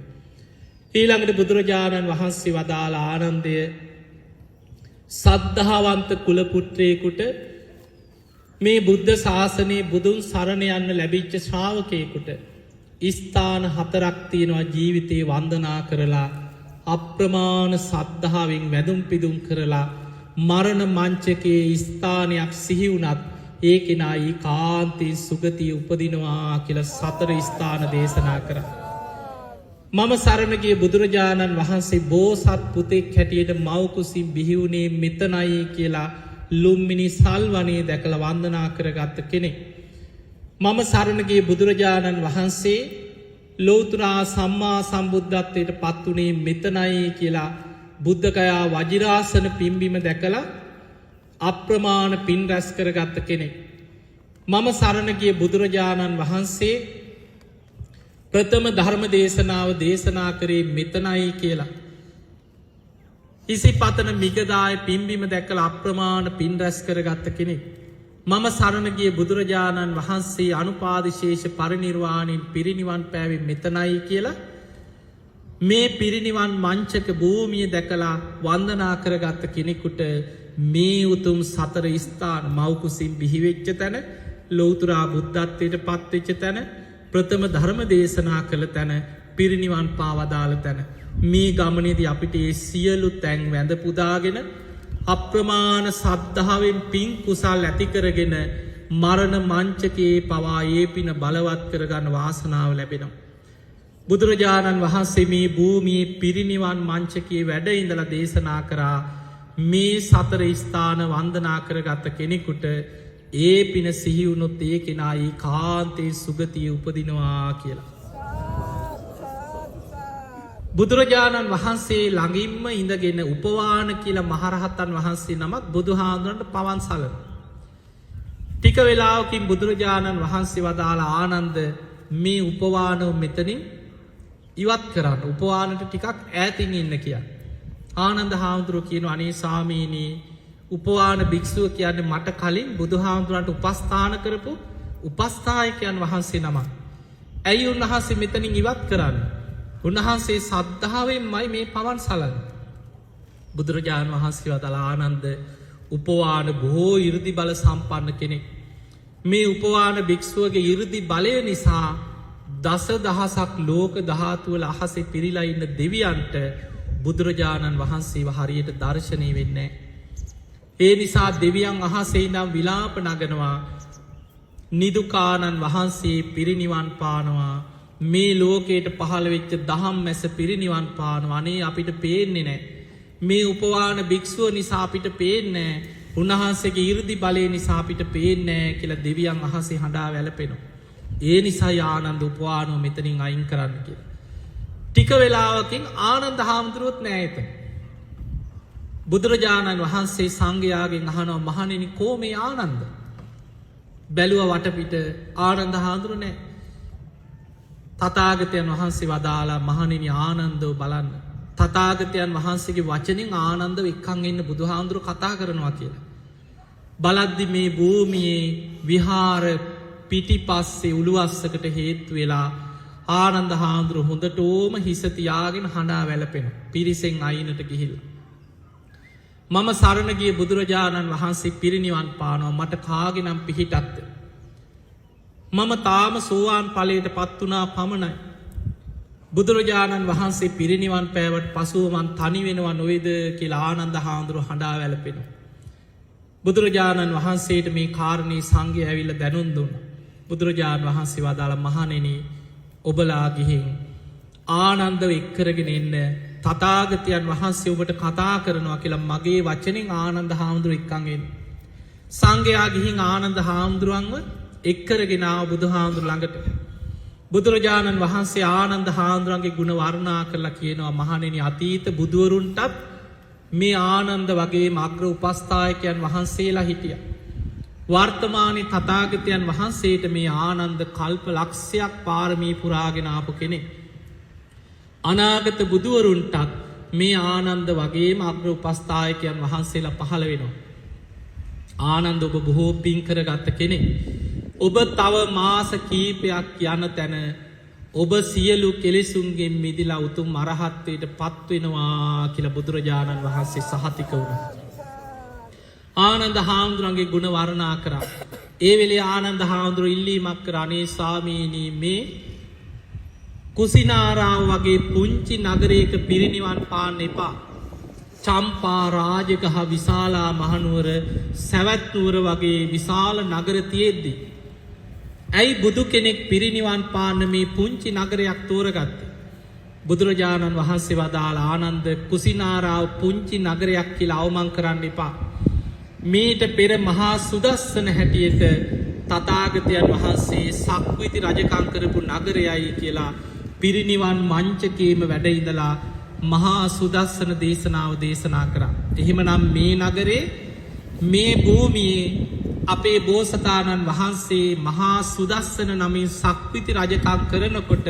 ඊළඟට බුදුරජාණන් වහන්සේ වදාළ ආනන්දය සද්ධාවන්ත කුල පුත්‍රයෙකුට මේ බුද්ධ ශාසනයේ බුදුන් සරණ යන්න ලැබිච්ච ශ්‍රාවකයෙකුට ස්ථාන 4ක් තියෙනවා ජීවිතේ වන්දනා කරලා අප්‍රමාණ සද්ධාවෙන් වැදුම් පිදුම් කරලා මරණ මංචකයේ ස්ථානයක් සිහි වුණත් ඒ කෙනා ඒකාන්තයෙන් සුගතිය උපදිනවා කියලා 4 ස්ථාන දේශනා කරා. මම සරණ ගිය බුදුරජාණන් වහන්සේ බෝසත් පුතෙක් හැටියට මව් කුසින් බිහි වුණේ මෙතනයි කියලා ලුම්බිනි සල්වනේ දැකලා වන්දනා කරගත්ත කෙනෙක්. මම සරණ ගිය බුදුරජාණන් වහන්සේ ලෞතර සම්මා සම්බුද්ධත්වයට පත් වුණේ මෙතනයි කියලා බුද්ධගයා වජිරාසන පිම්බීම දැකලා අප්‍රමාණ පින් රැස් කරගත්ත කෙනෙක්. මම සරණ ගිය බුදුරජාණන් වහන්සේ ප්‍රථම ධර්ම දේශනාව දේශනා කරේ මෙතනයි කියලා ඉසිපතන මිගදාය පිම්බීම දැකලා අප්‍රමාණ පින් රැස් කරගත්ත කෙනෙක්. මම සරණ ගිය බුදුරජාණන් වහන්සේ අනුපාදිශේෂ පරිනිර්වාණයෙන් පිරිනිවන් පෑවේ මෙතනයි කියලා මේ පිරිනිවන් මංචක භූමිය දැකලා වන්දනා කරගත්ත කෙනෙකුට මේ උතුම් 4 ස්ථාන මව් කුසින් බිහි වෙච්ච තැන, ලෞතර බුද්ධත්වයට පත් වෙච්ච තැන, ප්‍රථම ධර්ම දේශනා කළ තැන, පිරිනිවන් පාවදාල තැන, මේ ගමනේදී අපිට ඒ සියලු තැන් වැඳ පුදාගෙන අප්‍රමාණ සද්ධාවෙන් පින් කුසල් ඇති කරගෙන මරණ මංචකයේ පවා ඒ පින බලවත් කරගන්න වාසනාව ලැබෙනවා. බුදුරජාණන් වහන්සේ මේ භූමියේ පිරිනිවන් මංචකයේ වැඩ ඉඳලා දේශනා කරා මේ 4 ස්ථාන වන්දනා කරගත්ත කෙනෙකුට ඒ පින සිහි වුණොත් ඒ කෙනා ඒකාන්තයෙන් සුගතිය උපදිනවා කියලා. බුදුරජාණන් වහන්සේ ළඟින්ම ඉඳගෙන උපවාන කියලා මහරහතන් වහන්සේ නමක් බුදුහාමුදුරන්ට පවන් සලන. ටික වෙලාවකින් බුදුරජාණන් වහන්සේ වදාළ ආනන්ද මේ උපවානව මෙතනින් ඉවත් කරන්න, උපවානට ටිකක් ඈතින් ඉන්න කියලා. ආනන්ද හාමුදුරුවෝ කියනවා අනේ ස්වාමීනි, උපවාන භික්ෂුව කියන්නේ මට කලින් බුදුහාමුදුරන්ට උපස්ථාන කරපු උපස්ථායකයන් වහන්සේ නමක්. ඇයි උන්වහන්සේ මෙතනින් ඉවත් කරන්නේ? උන්වහන්සේ සද්ධාවෙන්මයි මේ පවන් සලන්නේ. බුදුරජාණන් වහන්සේ වදාළ ආනන්ද, උපවාන බොහෝ 이르දි බල සම්පන්න කෙනෙක්. මේ උපවාන භික්ෂුවගේ 이르දි බලය නිසා දස දහසක් ලෝක ධාතු වල අහසේ පිරීලා ඉන්න දෙවියන්ට බුදුරජාණන් වහන්සේව හරියට දර්ශනය වෙන්නේ නැහැ. ඒ නිසා දෙවියන් අහසේ ඉඳන් විලාප නගනවා. නිදුකානන් වහන්සේ පිරිනිවන් පානවා. මේ ලෝකයට පහළ වෙච්ච දහම් මැස පිරිනිවන් පානවා. අනේ අපිට පේන්නේ නැහැ. මේ උපවාන භික්ෂුව නිසා අපිට පේන්නේ නැහැ. උන්වහන්සේගේ 이르දි බලය නිසා අපිට පේන්නේ නැහැ කියලා දෙවියන් අහසේ හඬා වැළපෙනවා. ඒ නිසා ආනන්ද උපවානව මෙතනින් අයින් කරන්න කියලා. ටික වෙලාවකින් ආනන්ද හාමුදුරුවොත් නෑ එතන. බුදුරජාණන් වහන්සේ සංඝයාගෙන් අහනවා මහණෙනි කෝ මේ ආනන්ද? බැලුව වටපිට ආනන්ද හාමුදුරුවෝ නෑ. තථාගතයන් වහන්සේ වදාලා මහණෙනි ආනන්දව බලන්න. තථාගතයන් වහන්සේගේ වචනෙන් ආනන්දව එක්කන් එන්න බුදුහාමුදුරුවෝ කතා කරනවා කියලා. බලද්දි මේ භූමියේ විහාර පිටිපස්සේ උළුවස්සකට හේතු වෙලා ආනන්ද හාමුදුරුවෝ හොඳටම හිස තියාගෙන හඬා වැළපෙනවා. පිරිසෙන් අයිනට ගිහිල්ලා. මම සරණ ගිය බුදුරජාණන් වහන්සේ පිරිනිවන් පානවා. මට කාගෙනම් පිහිටක්ද? මම තාම සෝවාන් ඵලයට පත් වුණා පමණයි. බුදුරජාණන් වහන්සේ පිරිනිවන් පෑවට පසුව මං තනි වෙනවා නොවේද කියලා ආනන්ද හාමුදුරුවෝ හඬා වැළපෙනවා. බුදුරජාණන් වහන්සේට මේ කාරණේ සංඝයා ඇවිල්ලා දැනුම් දුන්නා. බුදුරජාණන් වහන්සේ වදාළ මහණෙනි, ඔබලා ගිහින් ආනන්දව එක් කරගෙන එන්න. තථාගතයන් වහන්සේ ඔබට කතා කරනවා කියලා මගේ වචනෙන් ආනන්ද හාමුදුරුවෝ එක්කන් එන්න. සංඝයා ගිහින් ආනන්ද හාමුදුරුවන්ව එක් කරගෙන ආව බුදුහාමුදුරු ළඟට. බුදුරජාණන් වහන්සේ ආනන්ද හාමුදුරන්ගේ ගුණ වර්ණනා කරලා කියනවා මහණෙනි, අතීත බුදුවරුන්ටත් මේ ආනන්ද වගේම අග්‍ර උපස්ථායකයන් වහන්සේලා හිටියා. වර්තමානයේ තථාගතයන් වහන්සේට මේ ආනන්ද කල්ප ලක්ෂයක් පාරමී පුරාගෙන ආපු කෙනෙක්. අනාගත බුදුවරුන්ටත් මේ ආනන්ද වගේම අග්‍ර උපස්ථායකයන් වහන්සේලා පහළ වෙනවා. ආනන්ද ඔබ බොහෝ පින් කරගත්ත කෙනෙක්. ඔබ තව මාස කීපයක් යන තැන ඔබ සියලු කෙලෙසුන්ගෙන් මිදිලා උතුම් අරහත්ත්වයට පත් වෙනවා කියලා බුදුරජාණන් වහන්සේ සහතික වුණා. ආනන්ද හාමුදුරන්ගේ ගුණ වර්ණනා කරා. ඒ වෙලේ ආනන්ද හාමුදුරුවෝ ඉල්ලීමක් කරා, අනේ ස්වාමීනි, මේ කුසිනාරාව වගේ පුංචි නගරයක පිරිනිවන් පාන්න එපා. චම්පා, රාජගහ, විශාලා මහනුවර, සැවැත් නුවර වගේ විශාල නගර තියෙද්දි ඇයි බුදු කෙනෙක් පිරිනිවන් පාන්න මේ පුංචි නගරයක් තෝරගත්තේ? බුදුරජාණන් වහන්සේ වදාළ ආනන්ද, කුසිනාරාව පුංචි නගරයක් කියලා අවමන් කරන්න එපා. මීට පෙර මහා සුදස්සන හැටියට තථාගතයන් වහන්සේ සක්විති රජකම් කරපු නගරයයි කියලා පිරිනිවන් මංචකේම වැඩ ඉඳලා මහා සුදස්සන දේශනාව දේශනා කරා. එහෙමනම් මේ නගරේ මේ භූමියේ අපේ බෝසතාණන් වහන්සේ මහා සුදස්සන නමින් සක්විති රජකම් කරනකොට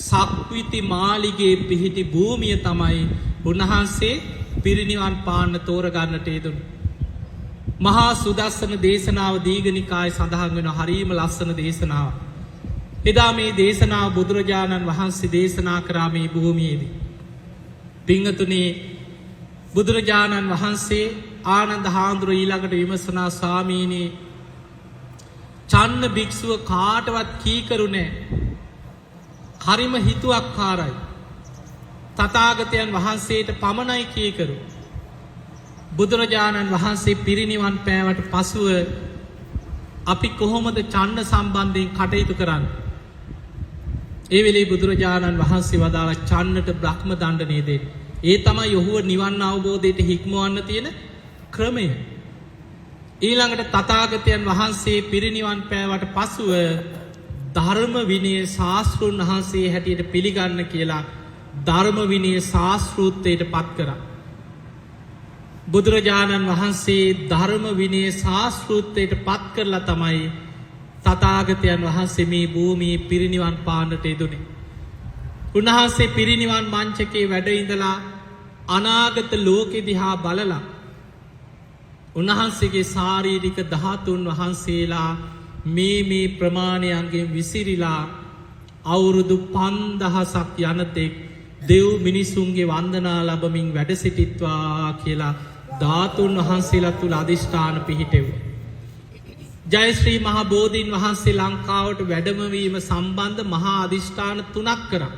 සක්විති මාලිගේ පිහිටි භූමිය තමයි උන්වහන්සේ පිරිනිවන් පාන්න තෝරගන්නට යෙදුණු. මහා සුදස්සන දේශනාව දීඝනිකායේ සඳහන් වෙන හරීම ලස්සන දේශනාවක්. එදා මේ දේශනාව බුදුරජාණන් වහන්සේ දේශනා කරා මේ භූමියේදී. පින්වතුනි, බුදුරජාණන් වහන්සේ ආනන්ද හාමුදුරුවෝ ඊළඟට විමසනා, ස්වාමීනි, චන්න භික්ෂුව කාටවත් කීකරු නෑ. හරිම හිතුවක්කාරයි. තථාගතයන් වහන්සේට පමණයි කීකරු. බුදුරජාණන් වහන්සේ පිරිනිවන් පෑවට පසුව අපි කොහොමද චන්න සම්බන්ධයෙන් කටයුතු කරන්නේ? ඒ වෙලේ බුදුරජාණන් වහන්සේ වදාළ චන්නට බ්‍රහ්ම දණ්ඩනය දෙන්න. ඒ තමයි ඔහුව නිවන් අවබෝධයට හික්මවන්න තියෙන ක්‍රමය. ඊළඟට තථාගතයන් වහන්සේ පිරිනිවන් පෑවට පසුව ධර්ම විනය ශාස්ත්‍රුන් වහන්සේ හැටියට පිළිගන්න කියලා ධර්ම විනය ශාස්ත්‍රූත්වයට පත් කරා. බුදුරජාණන් වහන්සේ ධර්ම විනය ශාස්ත්‍රූත්වයට පත් කරලා තමයි තථාගතයන් වහන්සේ මේ භූමියේ පිරිනිවන් පාන්නට යෙදුනේ. උන්වහන්සේ පිරිනිවන් මංචකේ වැඩ ඉඳලා අනාගත ලෝකෙ දිහා බලලා උන්වහන්සේගේ ශාරීරික ධාතුන් වහන්සේලා මේ මේ ප්‍රමාණයන්ගෙන් විසිරිලා අවුරුදු 5000ක් යනතෙක් දෙව් මිනිසුන්ගේ වන්දනා ලැබමින් වැඩ සිටිත්වා කියලා ධාතුන් වහන්සේලා තුල අධිෂ්ඨාන පිහිටෙව්වා. ජයශ්‍රී මහ බෝධීන් වහන්සේ ලංකාවට වැඩම වීම සම්බන්ධ මහා අධිෂ්ඨාන තුනක් කරා.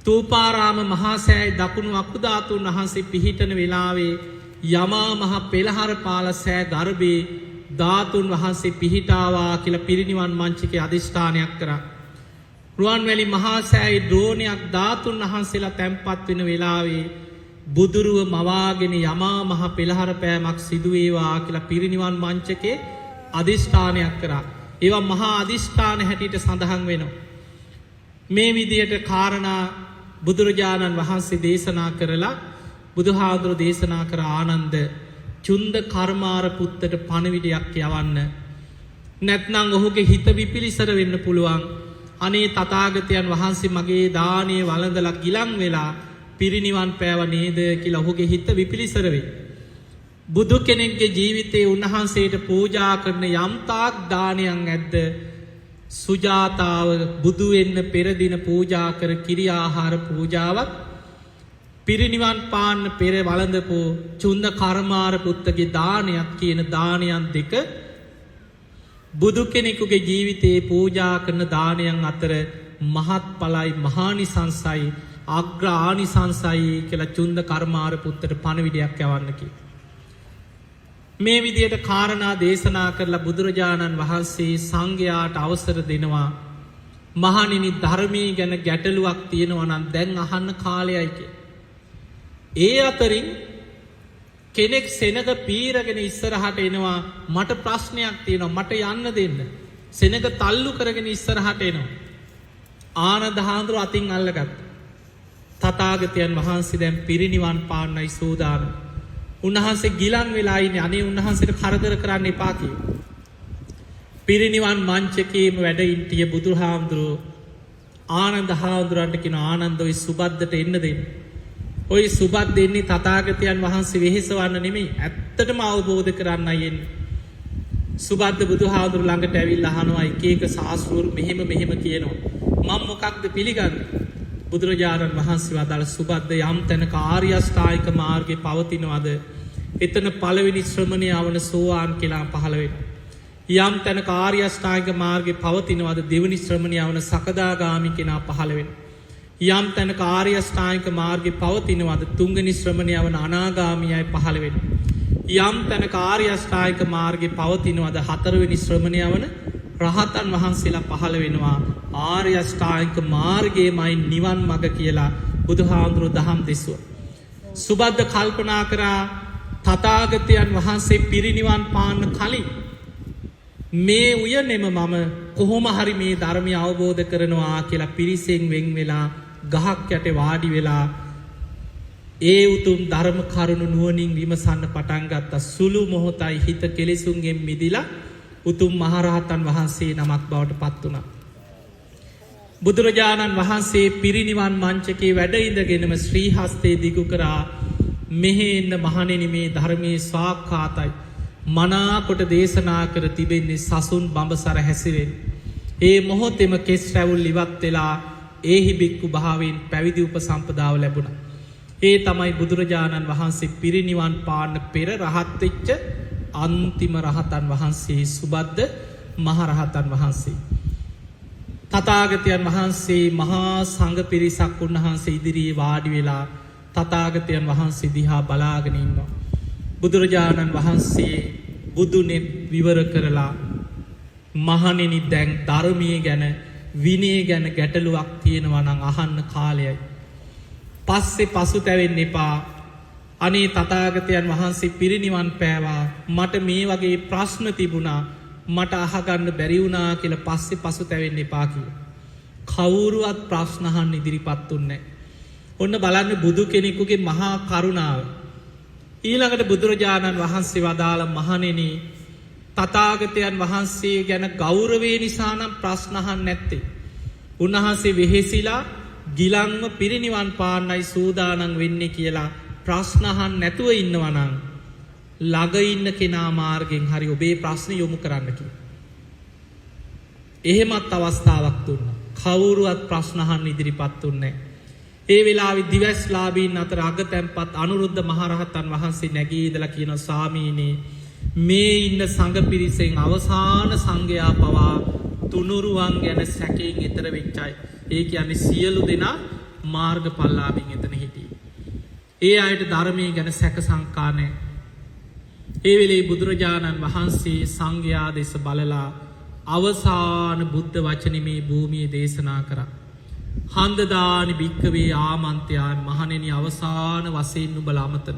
තූපාරාම මහා සෑය දකුණු අකුධාතුන් වහන්සේ පිහිටන වෙලාවේ යමා මහ පෙළහර පාල සෑ ගර්භයේ ධාතුන් වහන්සේ පිහිටාවා කියලා පිරිනිවන් මංචකේ අධිෂ්ඨානයක් කරා. රුවන්වැලි මහා සෑයේ ද්‍රෝණයක් ධාතුන් වහන්සේලා තැන්පත් වෙන වෙලාවේ බුදුරුව මවාගෙන යමා මහ පෙළහර පෑමක් සිදු වේවා කියලා පිරිනිවන් මංචකේ අධිෂ්ඨානයක් කරා. ඒවා මහා අධිෂ්ඨාන හැටියට සඳහන් වෙනවා. මේ විදියට කාරණා බුදුරජාණන් වහන්සේ දේශනා කරලා බුදුහාඳුර දේශනා කර ආනන්ද චුන්ද කර්මාර පුත්තට පණිවිඩයක් යවන්න. නැත්නම් ඔහුගේ හිත විපිලිසර වෙන්න පුළුවන්. අනේ තථාගතයන් වහන්සේ මගේ දානය වළඳලා ගිලන් වෙලා පිරිනිවන් පෑව නේද කියලා ඔහුගේ හිත විපිලිසර වෙයි. බුදු කෙනෙක්ගේ ජීවිතයේ උන්වහන්සේට පූජා කරන යම් තාක් දානයන් ඇද්ද සුජාතාව බුදු වෙන්න පෙර දින පූජා කර කිරි ආහාර පූජාවත් පිරිනිවන් පාන්න පෙර වළඳපු චුන්ද කර්මාර පුත්තගේ දානයක් කියන දානයන් දෙක බුදු කෙනෙකුගේ ජීවිතයේ පූජා කරන දානයන් අතර මහත්ඵලයි මහානිසංසයි අග්‍ර ආනිසංසයි කියලා චුන්ද කර්මාර පුත්තට පණිවිඩයක් යවන්න කියලා. මේ විදියට කාරණා දේශනා කරලා බුදුරජාණන් වහන්සේ සංඝයාට අවසර දෙනවා. මහණෙනි ධර්මයේ ගැන ගැටලුවක් තියෙනවා නම් දැන් අහන්න කාලයයි කියලා. ඒ අතරින් කෙනෙක් සෙනග පීරගෙන ඉස්සරහට එනවා. මට ප්‍රශ්නයක් තියෙනවා, මට යන්න දෙන්න. සෙනග තල්ලු කරගෙන ඉස්සරහට එනවා. ආනන්ද හාමුදුරුවෝ අතින් අල්ලගත්තා. තථාගතයන් වහන්සේ දැන් පිරිනිවන් පාන්නයි සූදානම්. උන්වහන්සේ ගිලන් වෙලා ඉන්නේ. අනේ උන්වහන්සේට කරදර කරන්න එපා කියලා. පිරිනිවන් මංචකයේම වැඩ ඉන්ටිය බුදුහාමුදුරුවෝ ආනන්ද හාමුදුරන්ට කියන ආනන්ද ඔය සුබද්දට එන්න දෙන්න. ඔය සුබද්ද එන්නේ තථාගතයන් වහන්සේ වෙහෙසවන්න නෙමෙයි, ඇත්තටම අවබෝධ කරන්නයි එන්නේ. සුබද්ද බුදුහාමුදුරු ළඟට ඇවිල්ලා අහනවා එක එක ශාස්ත්‍රවරු මෙහෙම මෙහෙම කියනවා. මම මොකක්ද පිළිගන්නේ? බුදුරජාණන් වහන්සේ වදාළ සුබද්ද යම් තැනක ආර්ය අෂ්ටාංගික මාර්ගේ පවතිනවද එතන පළවෙනි ශ්‍රමණය වන සෝවාන් කියලා පහළ වෙනවා. යම් තැනක ආර්ය අෂ්ටාංගික මාර්ගේ පවතිනවද දෙවෙනි ශ්‍රමණය වන සකදාගාමි කෙනා පහළ වෙනවා. යම් තැනක ආර්ය අෂ්ටාංගික මාර්ගේ පවතිනවද තුන්වෙනි ශ්‍රමණය වන අනාගාමියයි පහළ වෙනවා. යම් තැනක ආර්ය අෂ්ටාංගික මාර්ගේ පවතිනවද හතරවෙනි ශ්‍රමණය වන රහතන් වහන්සේලා පහළ වෙනවා. ආර්ය අෂ්ටාංගික මාර්ගයේමයි නිවන් මඟ කියලා බුදුහාමුදුරුවෝ දහම් දෙසුවා. සුබද්ද කල්පනා කරා තථාගතයන් වහන්සේ පිරිනිවන් පාන්න කලින් මේ උයනෙම මම කොහොම හරි මේ ධර්මය අවබෝධ කරනවා කියලා පිරිසෙන් වෙන් වෙලා ගහක් යට වාඩි වෙලා ඒ උතුම් ධර්ම කරුණු නුවණින් විමසන්න පටන් ගත්තා. සුළු මොහොතයි හිත කෙලෙසුන්ගෙන් මිදිලා උතුම් මහරහතන් වහන්සේ නමක් බවට පත් වුණා. බුදුරජාණන් වහන්සේ පිරිනිවන් මංචකේ වැඩ ඉඳගෙනම ශ්‍රී හස්තේ දිගු කරා මෙහෙ එන්න මහණෙනි මේ ධර්මයේ ස්වාක්ඛාතයි මනාකොට දේශනා කර තිබෙන්නේ සසුන් බඹසර හැසිරෙන. ඒ මොහොතේම කෙස් රැවුල් ඉවත් වෙලා ඒහි බික්කු භාවයෙන් පැවිදි උපසම්පදාව ලැබුණා. ඒ තමයි බුදුරජාණන් වහන්සේ පිරිනිවන් පාන්න පෙර රහත් වෙච්ච අන්තිම රහතන් වහන්සේ සුබද්ද මහරහතන් වහන්සේ. තථාගතයන් වහන්සේ මහා සංඝ පිරිසක් උන්වහන්සේ ඉදිරියේ වාඩි වෙලා තථාගතයන් වහන්සේ දිහා බලාගෙන ඉන්නවා. බුදුරජාණන් වහන්සේ බුදුනෙත් විවර කරලා මහණෙනි දැන් ධර්මයේ ගැන විනය ගැන ගැටලුවක් තියෙනවා නම් අහන්න කාලයයි. පස්සේ පසුතැවෙන්න එපා. අනේ තථාගතයන් වහන්සේ පිරිනිවන් පෑවා, මට මේ වගේ ප්‍රශ්න තිබුණා, මට අහගන්න බැරි වුණා කියලා පස්සේ පසුතැවෙන්න එපා කියලා. කවුරුවත් ප්‍රශ්න අහන්න ඉදිරිපත් වුන්නේ නැහැ. ඔන්න බලන්න බුදු කෙනෙකුගේ මහා කරුණාව. ඊළඟට බුදුරජාණන් වහන්සේ වදාළ මහණෙනි, තථාගතයන් වහන්සේ ගැන ගෞරවය නිසා නම් ප්‍රශ්න අහන්න නැත්තේ. උන්වහන්සේ වෙහෙසිලා ගිලන්ව පිරිනිවන් පාන්නයි සූදානම් වෙන්නේ කියලා ප්‍රශ්න අහන්න නැතුව ඉන්නවා නම් ළඟ ඉන්න කෙනා මාර්ගෙන් හරි ඔබේ ප්‍රශ්න යොමු කරන්න කියලා. එහෙමත් අවස්ථාවක් දුන්නා. කවුරුවත් ප්‍රශ්න අහන්න ඉදිරිපත් වුන්නේ නැහැ. ඒ වෙලාවේ දිවැස්ලාභීන් අතර අගතැන්පත් අනුරුද්ධ මහරහතන් වහන්සේ නැගී ඉඳලා කියනවා, ස්වාමීනි, මේ ඉන්න සංඝ පිරිසෙන් අවසාන සංඝයා පවා තුනුරුවන් ගැන සැකයෙන් ඈතර වෙච්ච අය. ඒ කියන්නේ සියලු දෙනා මාර්ගඵලලාභීන් එතන හිටියේ. ඒ අයට ධර්මයේ ගැන සැක සංකා නැහැ. ඒ වෙලේ බුදුරජාණන් වහන්සේ සංඝයා දෙස බලලා අවසාන බුද්ධ වචනේ මේ භූමියේ දේශනා කරා. හන්දදානි භික්කවේ ආමන්ත්‍යාන්, මහණෙනි අවසාන වශයෙන් නුඹලා අමතන.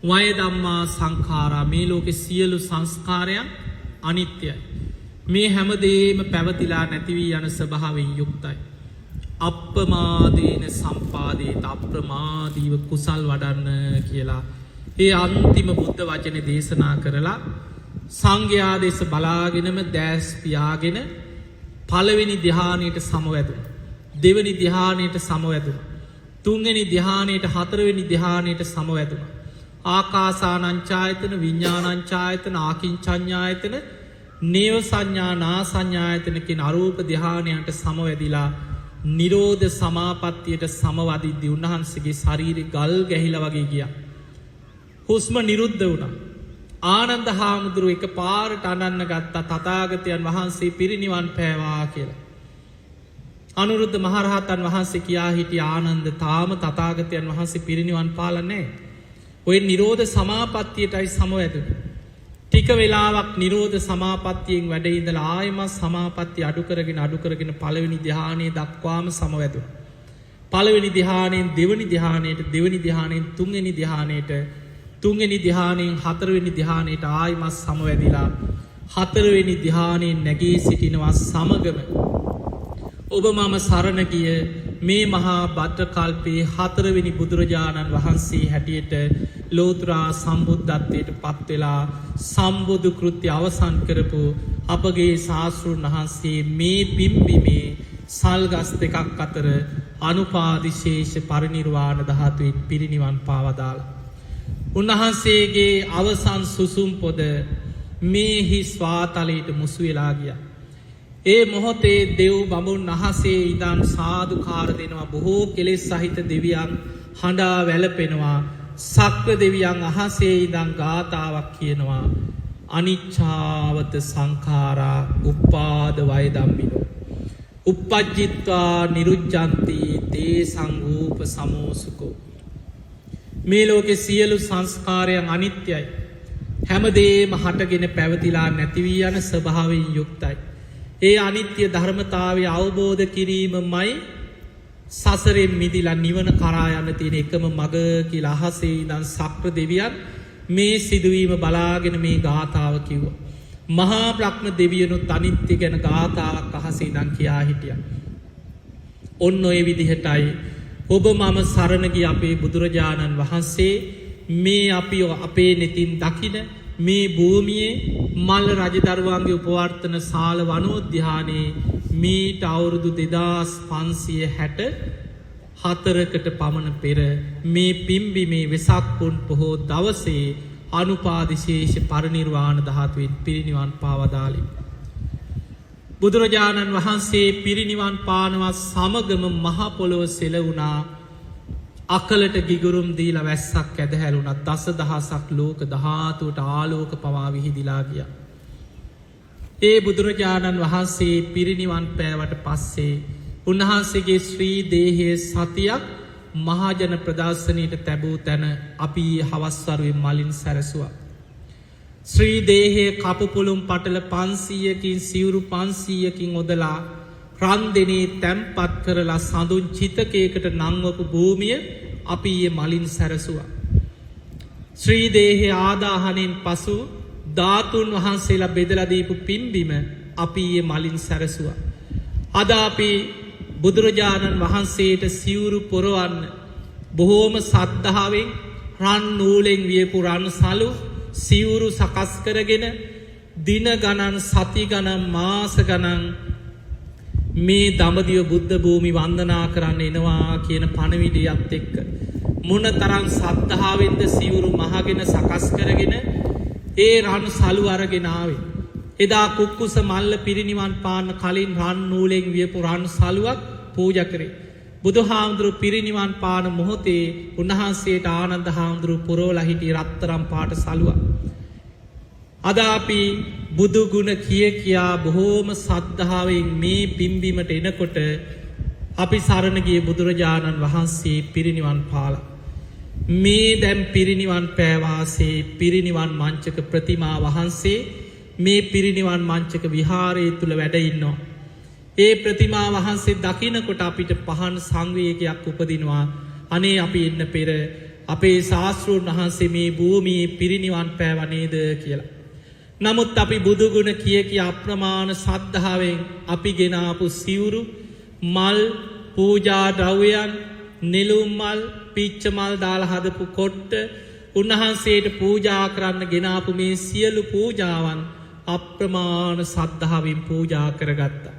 වය ධම්මා සංඛාරා, මේ ලෝකේ සියලු සංස්කාරයන් අනිත්‍යයි. මේ හැමදේම පැවතිලා නැති වී යන ස්වභාවයෙන් යුක්තයි. අප්පමාදේන සම්පාදේත, අප්‍රමාදීව කුසල් වඩන්න කියලා ඒ අන්තිම බුද්ධ වචනේ දේශනා කරලා සංඝයා දෙස බලාගෙනම දැස් පියාගෙන පළවෙනි ධ්‍යානයට සමවැදුණා. දෙවෙනි ධ්‍යානයට සමවැදුණා. තුන්වෙනි ධ්‍යානයට, හතරවෙනි ධ්‍යානයට සමවැදුණා. ආකාසානංචායතන, විඥානංචායතන, ආකින්චඤ්ඤායතන, නේව සංඥා නා සංඥායතන කියන අරූප ධ්‍යානයන්ට සමවැදිලා නිරෝධ සමාපත්තියට සමවදිද්දී උන්වහන්සේගේ ශරීරේ ගල් ගැහිලා වගේ ගියා. හුස්ම නිරුද්ධ වුණා. ආනන්ද හාමුදුරුවෝ එක පාරට අනන්න ගත්තා තථාගතයන් වහන්සේ පිරිනිවන් පෑවා කියලා. අනුරුද්ධ මහරහතන් වහන්සේ කියා හිටි ආනන්ද, තාම තථාගතයන් වහන්සේ පිරිනිවන් පාලා නැහැ. ඔය නිරෝධ සමාපත්තියටයි සමවැදුනේ. ටික වෙලාවක් නිරෝධ සමාපත්තියෙන් වැඩ ඉඳලා ආයෙමත් සමාපත්තිය අඩු කරගෙන අඩු කරගෙන පළවෙනි ධ්‍යානයේ දක්වාම සමවැදුණා. පළවෙනි ධ්‍යානයෙන් දෙවෙනි ධ්‍යානයට, දෙවෙනි ධ්‍යානයෙන් තුන්වෙනි ධ්‍යානයට, තුන්වෙනි ධ්‍යානයෙන් හතරවෙනි ධ්‍යානයට ආයෙමත් සමවැදිලා හතරවෙනි ධ්‍යානයෙන් නැගී සිටිනවා සමගම ඔබ මම සරණ ගිය මේ මහා භද්‍ර කල්පයේ හතරවෙනි බුදුරජාණන් වහන්සේ හැටියට ලෝතුරා සම්බුද්ධත්වයට පත් වෙලා සම්බුදු කෘත්‍ය අවසන් කරපු අපගේ ශාස්ත්‍රුන් වහන්සේ මේ පිම්බිමේ සල්ගස් දෙකක් අතර අනුපාදිශේෂ පරිනිර්වාණ ධාතුවෙන් පිරිනිවන් පාවදාලා. උන්වහන්සේගේ අවසන් සුසුම් පොද මේ හිස් වාතලයට මුසු වෙලා ගියා. ඒ මොහොතේ දෙව් බඹුන් අහසේ ඉඳන් සාදුකාර දෙනවා. බොහෝ කෙලෙස් සහිත දෙවියන් හඬා වැළපෙනවා. සක්‍ර දෙවියන් අහසේ ඉඳන් ගාථාවක් කියනවා. අනිච්ඡාවත සංඛාරා උප්පාද වය ධම්මිනෝ උප්පජ්ජිත්වා නිරුජ්ජಂತಿ තේ සංරූප සමෝසුකෝ. මේ ලෝකේ සියලු සංස්කාරයන් අනිත්‍යයි. හැමදේම හටගෙන පැවතිලා නැති වී යන ස්වභාවයෙන් යුක්තයි. ඒ අනිත්‍ය ධර්මතාවය අවබෝධ කිරීමමයි සසරෙන් මිදිලා නිවන කරා යන්න තියෙන එකම මඟ කියලා අහසේ ඉඳන් සක්‍ර දෙවියන් මේ සිදුවීම බලාගෙන මේ ගාථාව කිව්වා. මහා බ්‍රහ්ම දෙවියනුත් අනිත්‍ය ගැන ගාථාවක් අහසේ ඉඳන් කියා හිටියා. ඔන්න ඔය විදිහටයි ඔබ මම සරණ ගිය අපේ බුදුරජාණන් වහන්සේ මේ අපි අපේ නෙතින් දකින මේ භූමියේ මල්ල රජදරුවන්ගේ උපවර්තන ශාල වනෝද්‍යානයේ මීට අවුරුදු 2564කට පමණ පෙර මේ පිම්බිමේ වෙසක් පුන් පොහෝ දවසේ අනුපාදිශේෂ පරිනිර්වාණ ධාතුවෙන් පිරිනිවන් පාවදාලි. බුදුරජාණන් වහන්සේ පිරිනිවන් පානවා සමගම මහ පොළොව සෙලවුණා. අකලට ගිගුරුම් දීලා වැස්සක් ඇදහැරුණා. දස දහසක් ලෝක ධාතුවට ආලෝක පවා විහිදිලා ගියා. ඒ බුදුරජාණන් වහන්සේ පිරිනිවන් පෑවට පස්සේ උන්වහන්සේගේ ශ්‍රී දේහය සතියක් මහජන ප්‍රදර්ශනයට තැබූ තැන අපි හවස් වරුවේ මලින් සැරසුවා. ශ්‍රී දේහය කපුපුළුම් පටල 500කින් සිවුරු 500කින් ඔදලා රන් දෙනේ තැන්පත් කරලා සඳුන් චිතකයකට නංවපු භූමිය අපි ඊයේ මලින් සැරසුවා. ශ්‍රී දේහය ආදාහනෙන් පසු ධාතුන් වහන්සේලා බෙදලා දීපු පින්බිම අපි ඊයේ මලින් සැරසුවා. අද අපි බුදුරජාණන් වහන්සේට සිවුරු පොරවන්න බොහෝම සද්ධාවෙන් රන් නූලෙන් වියපු රන් සලු සිවුරු සකස් කරගෙන දින ගණන්, සති ගණන්, මාස ගණන් මේ දඹදිව බුද්ධ භූමි වන්දනා කරන්න එනවා කියන පණිවිඩයත් එක්ක මොන තරම් සද්ධාවෙන්ද සිවුරු මහගෙන සකස් කරගෙන ඒ රන් සලු අරගෙන ආවේ. එදා කුක්කුස මල්ල පිරිනිවන් පාන්න කලින් රන් නූලෙන් වියපු රන් සලුවක් පූජා කරේ. බුදුහාමුදුරු පිරිනිවන් පාන මොහොතේ උන්වහන්සේට ආනන්ද හාමුදුරු පුරවලා හිටි රත්තරන් පාට සලුවක්. අද අපි බුදු ගුණ කිය කියා බොහෝම සද්ධාවෙන් මේ පින්බිමට එනකොට අපි සරණ ගිය බුදුරජාණන් වහන්සේ පිරිනිවන් පාලා. මේ දැන් පිරිනිවන් පෑවාසේ පිරිනිවන් මංචක ප්‍රතිමා වහන්සේ මේ පිරිනිවන් මංචක විහාරය තුල වැඩ ඉන්නවා. ඒ ප්‍රතිමා වහන්සේ දකිනකොට අපිට පහන් සංවේගයක් උපදිනවා. අනේ අපි එන්න පෙර අපේ ශාස්ත්‍රූන් වහන්සේ මේ භූමියේ පිරිනිවන් පෑවා නේද කියලා. නමුත් අපි බුදු ගුණ කිය කිය අප්‍රමාණ සද්ධාවෙන් අපි ගෙන ආපු සිවුරු, මල්, පූජා ද්‍රව්‍යයන්, නෙළුම් මල්, පිච්ච මල් දාලා හදපු කොට්ට උන්වහන්සේට පූජා කරන්න ගෙන ආපු මේ සියලු පූජාවන් අප්‍රමාණ සද්ධාවෙන් පූජා කරගත්තා.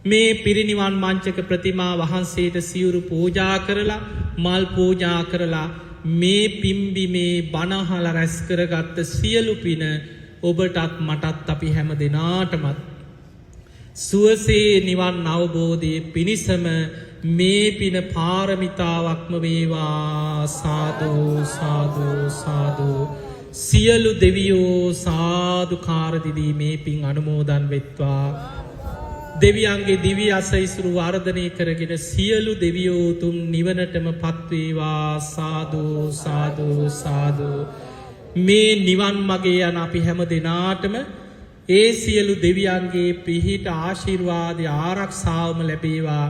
මේ පිරිනිවන් මංචක ප්‍රතිමා වහන්සේට සිවුරු පූජා කරලා, මල් පූජා කරලා මේ පිම්බිමේ බණහල රැස් කරගත්ත සියලු පින ඔබටත් මටත් අපි හැම දෙනාටමත් සුවසේ නිවන් අවබෝධයේ පිණිසම මේ පින පාරමිතාවක්ම වේවා. සාදු සාදු සාදු. සියලු දෙවියෝ සාදුකාර දිදී මේ පින් අනුමෝදන් වෙත්වා. දෙවියන්ගේ දිව්‍ය අසයිසුරු වර්ධනය කරගෙන සියලු දෙවියෝ තුන් නිවනටම පත්වේවා. සාදු සාදු සාදු. මේ නිවන් මගේ යන අපි හැම දෙනාටම ඒ සියලු දෙවියන්ගේ පිහිට ආශිර්වාදය ආරක්ෂාවම ලැබේවා.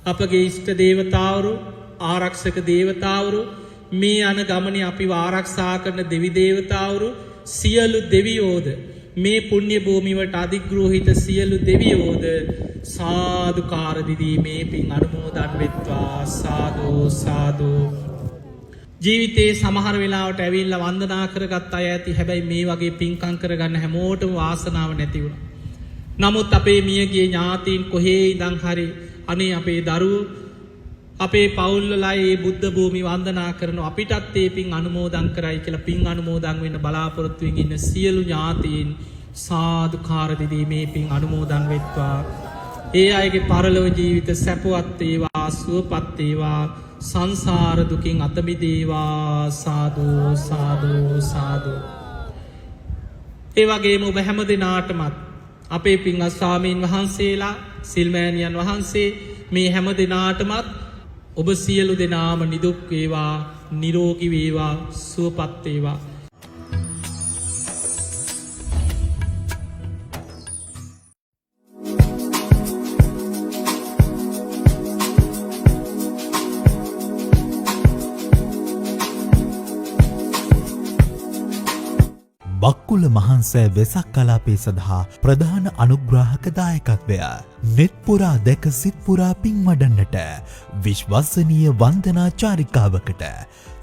අපගේ ඉෂ්ට දේවතාවරු, ආරක්ෂක දේවතාවරු, මේ යන ගමනේ අපිව ආරක්ෂා කරන දෙවි දේවතාවරු, සියලු දෙවියෝද මේ පුණ්‍ය භූමිවට අධිග්‍රෝහිත සියලු දෙවියෝද සාදුකාර දිදී මේ පින් අනුමෝදන් වෙත්වා. සාදු සාදු. ජීවිතේ සමහර වෙලාවට ඇවිල්ලා වන්දනා කරගත් අය ඇති. හැබැයි මේ වගේ පින්කම් කරගන්න හැමෝටම වාසනාව නැති වුණා. නමුත් අපේ මියගිය ඥාතීන් කොහේ ඉඳන් හරි අනේ අපේ දරුවෝ අපේ පවුල් වල අය මේ බුද්ධ භූමි වන්දනා කරනවා, අපිටත් ඒ පින් අනුමෝදන් කරයි කියලා පින් අනුමෝදන් වෙන්න බලාපොරොත්තු වෙමින් ඉන්න සියලු ඥාතීන් සාදුකාර දිදී මේ පින් අනුමෝදන් වෙත්වා. ඒ අයගේ පරලොව ජීවිත සැපවත් වේවා, සුවපත් වේවා, සංසාර දුකින් අත මිදේවා. සාදු සාදු සාදු. ඒ වගේම ඔබ හැම දෙනාටමත් අපේ පින්වත් ස්වාමීන් වහන්සේලා, සිල්මෑණියන් වහන්සේ මේ හැම දෙනාටමත් ඔබ සියලු දෙනාම නිදුක් වේවා, නිරෝගී වේවා, සුවපත් වේවා. බක්කුල මහන්සෑ වෙසක් කලාපය සඳහා ප්‍රධාන අනුග්‍රාහක දායකත්වය නෙත් පුරා දැක සිත් පුරා පින් වඩන්නට විශ්වසනීය වන්දනා චාරිකාවකට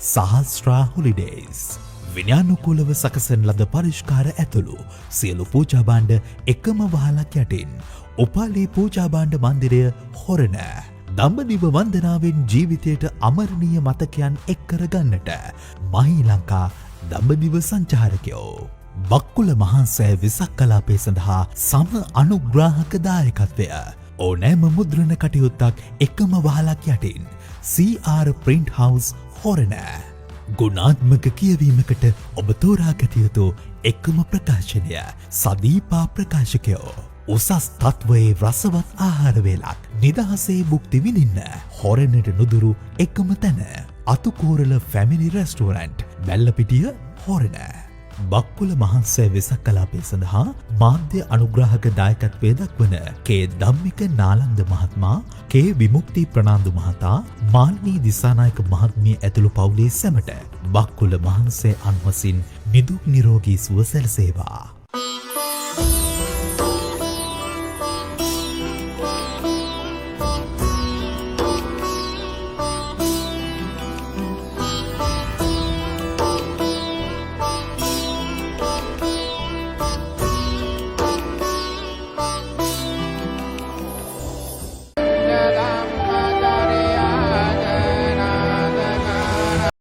සහස්‍රා හොලිඩේස් විනයානුකූලව සකසන ලද පරිෂ්කාර ඇතුළු සියලු පූජා භාණ්ඩ එකම වහලක් යටින් උපාලි පූජා භාණ්ඩ මන්දිරය, හොරණ. දඹදිව වන්දනාවෙන් ජීවිතයට අමරණීය මතකයන් එක් කර ගන්නට මහී ලංකා දඹදිව සංචාරකයෝ. බක්කුල මහාසෑ වෙසක් කලාපය සඳහා සම අනුග්‍රාහක දායකත්වය. ඕනෑම මුද්‍රණ කටයුත්තක් එකම වහලක් යටින් CR Print House, හොරණ. ගුණාත්මක කියවීමකට ඔබ තෝරාගත යුතු එකම ප්‍රකාශනය සදීපා ප්‍රකාශකයෝ. උසස් තත්ත්වයේ රසවත් ආහාර වේලක් නිදහසේ භුක්ති විඳින්න හොරණට නුදුරු එකම තැන අතුකෝරළ ෆැමිලි රෙස්ටෝරන්ට්, බැල්ලපිටිය, හොරණ. බක්කුල මහන්සෑ වෙසක් කලාපය සඳහා මාධ්‍ය අනුග්‍රාහක දායකත්වය දක්වන කේ ධම්මික නාලන්ද මහත්මයා, කේ විමුක්ති ප්‍රනාන්දු මහතා, මාලිනී දිසානායක මහත්මිය ඇතුළු පවුලේ සැමට බක්කුල මහන්සෑ අන්වසින් නිදුක් නිරෝගී සුව සැලසේවා.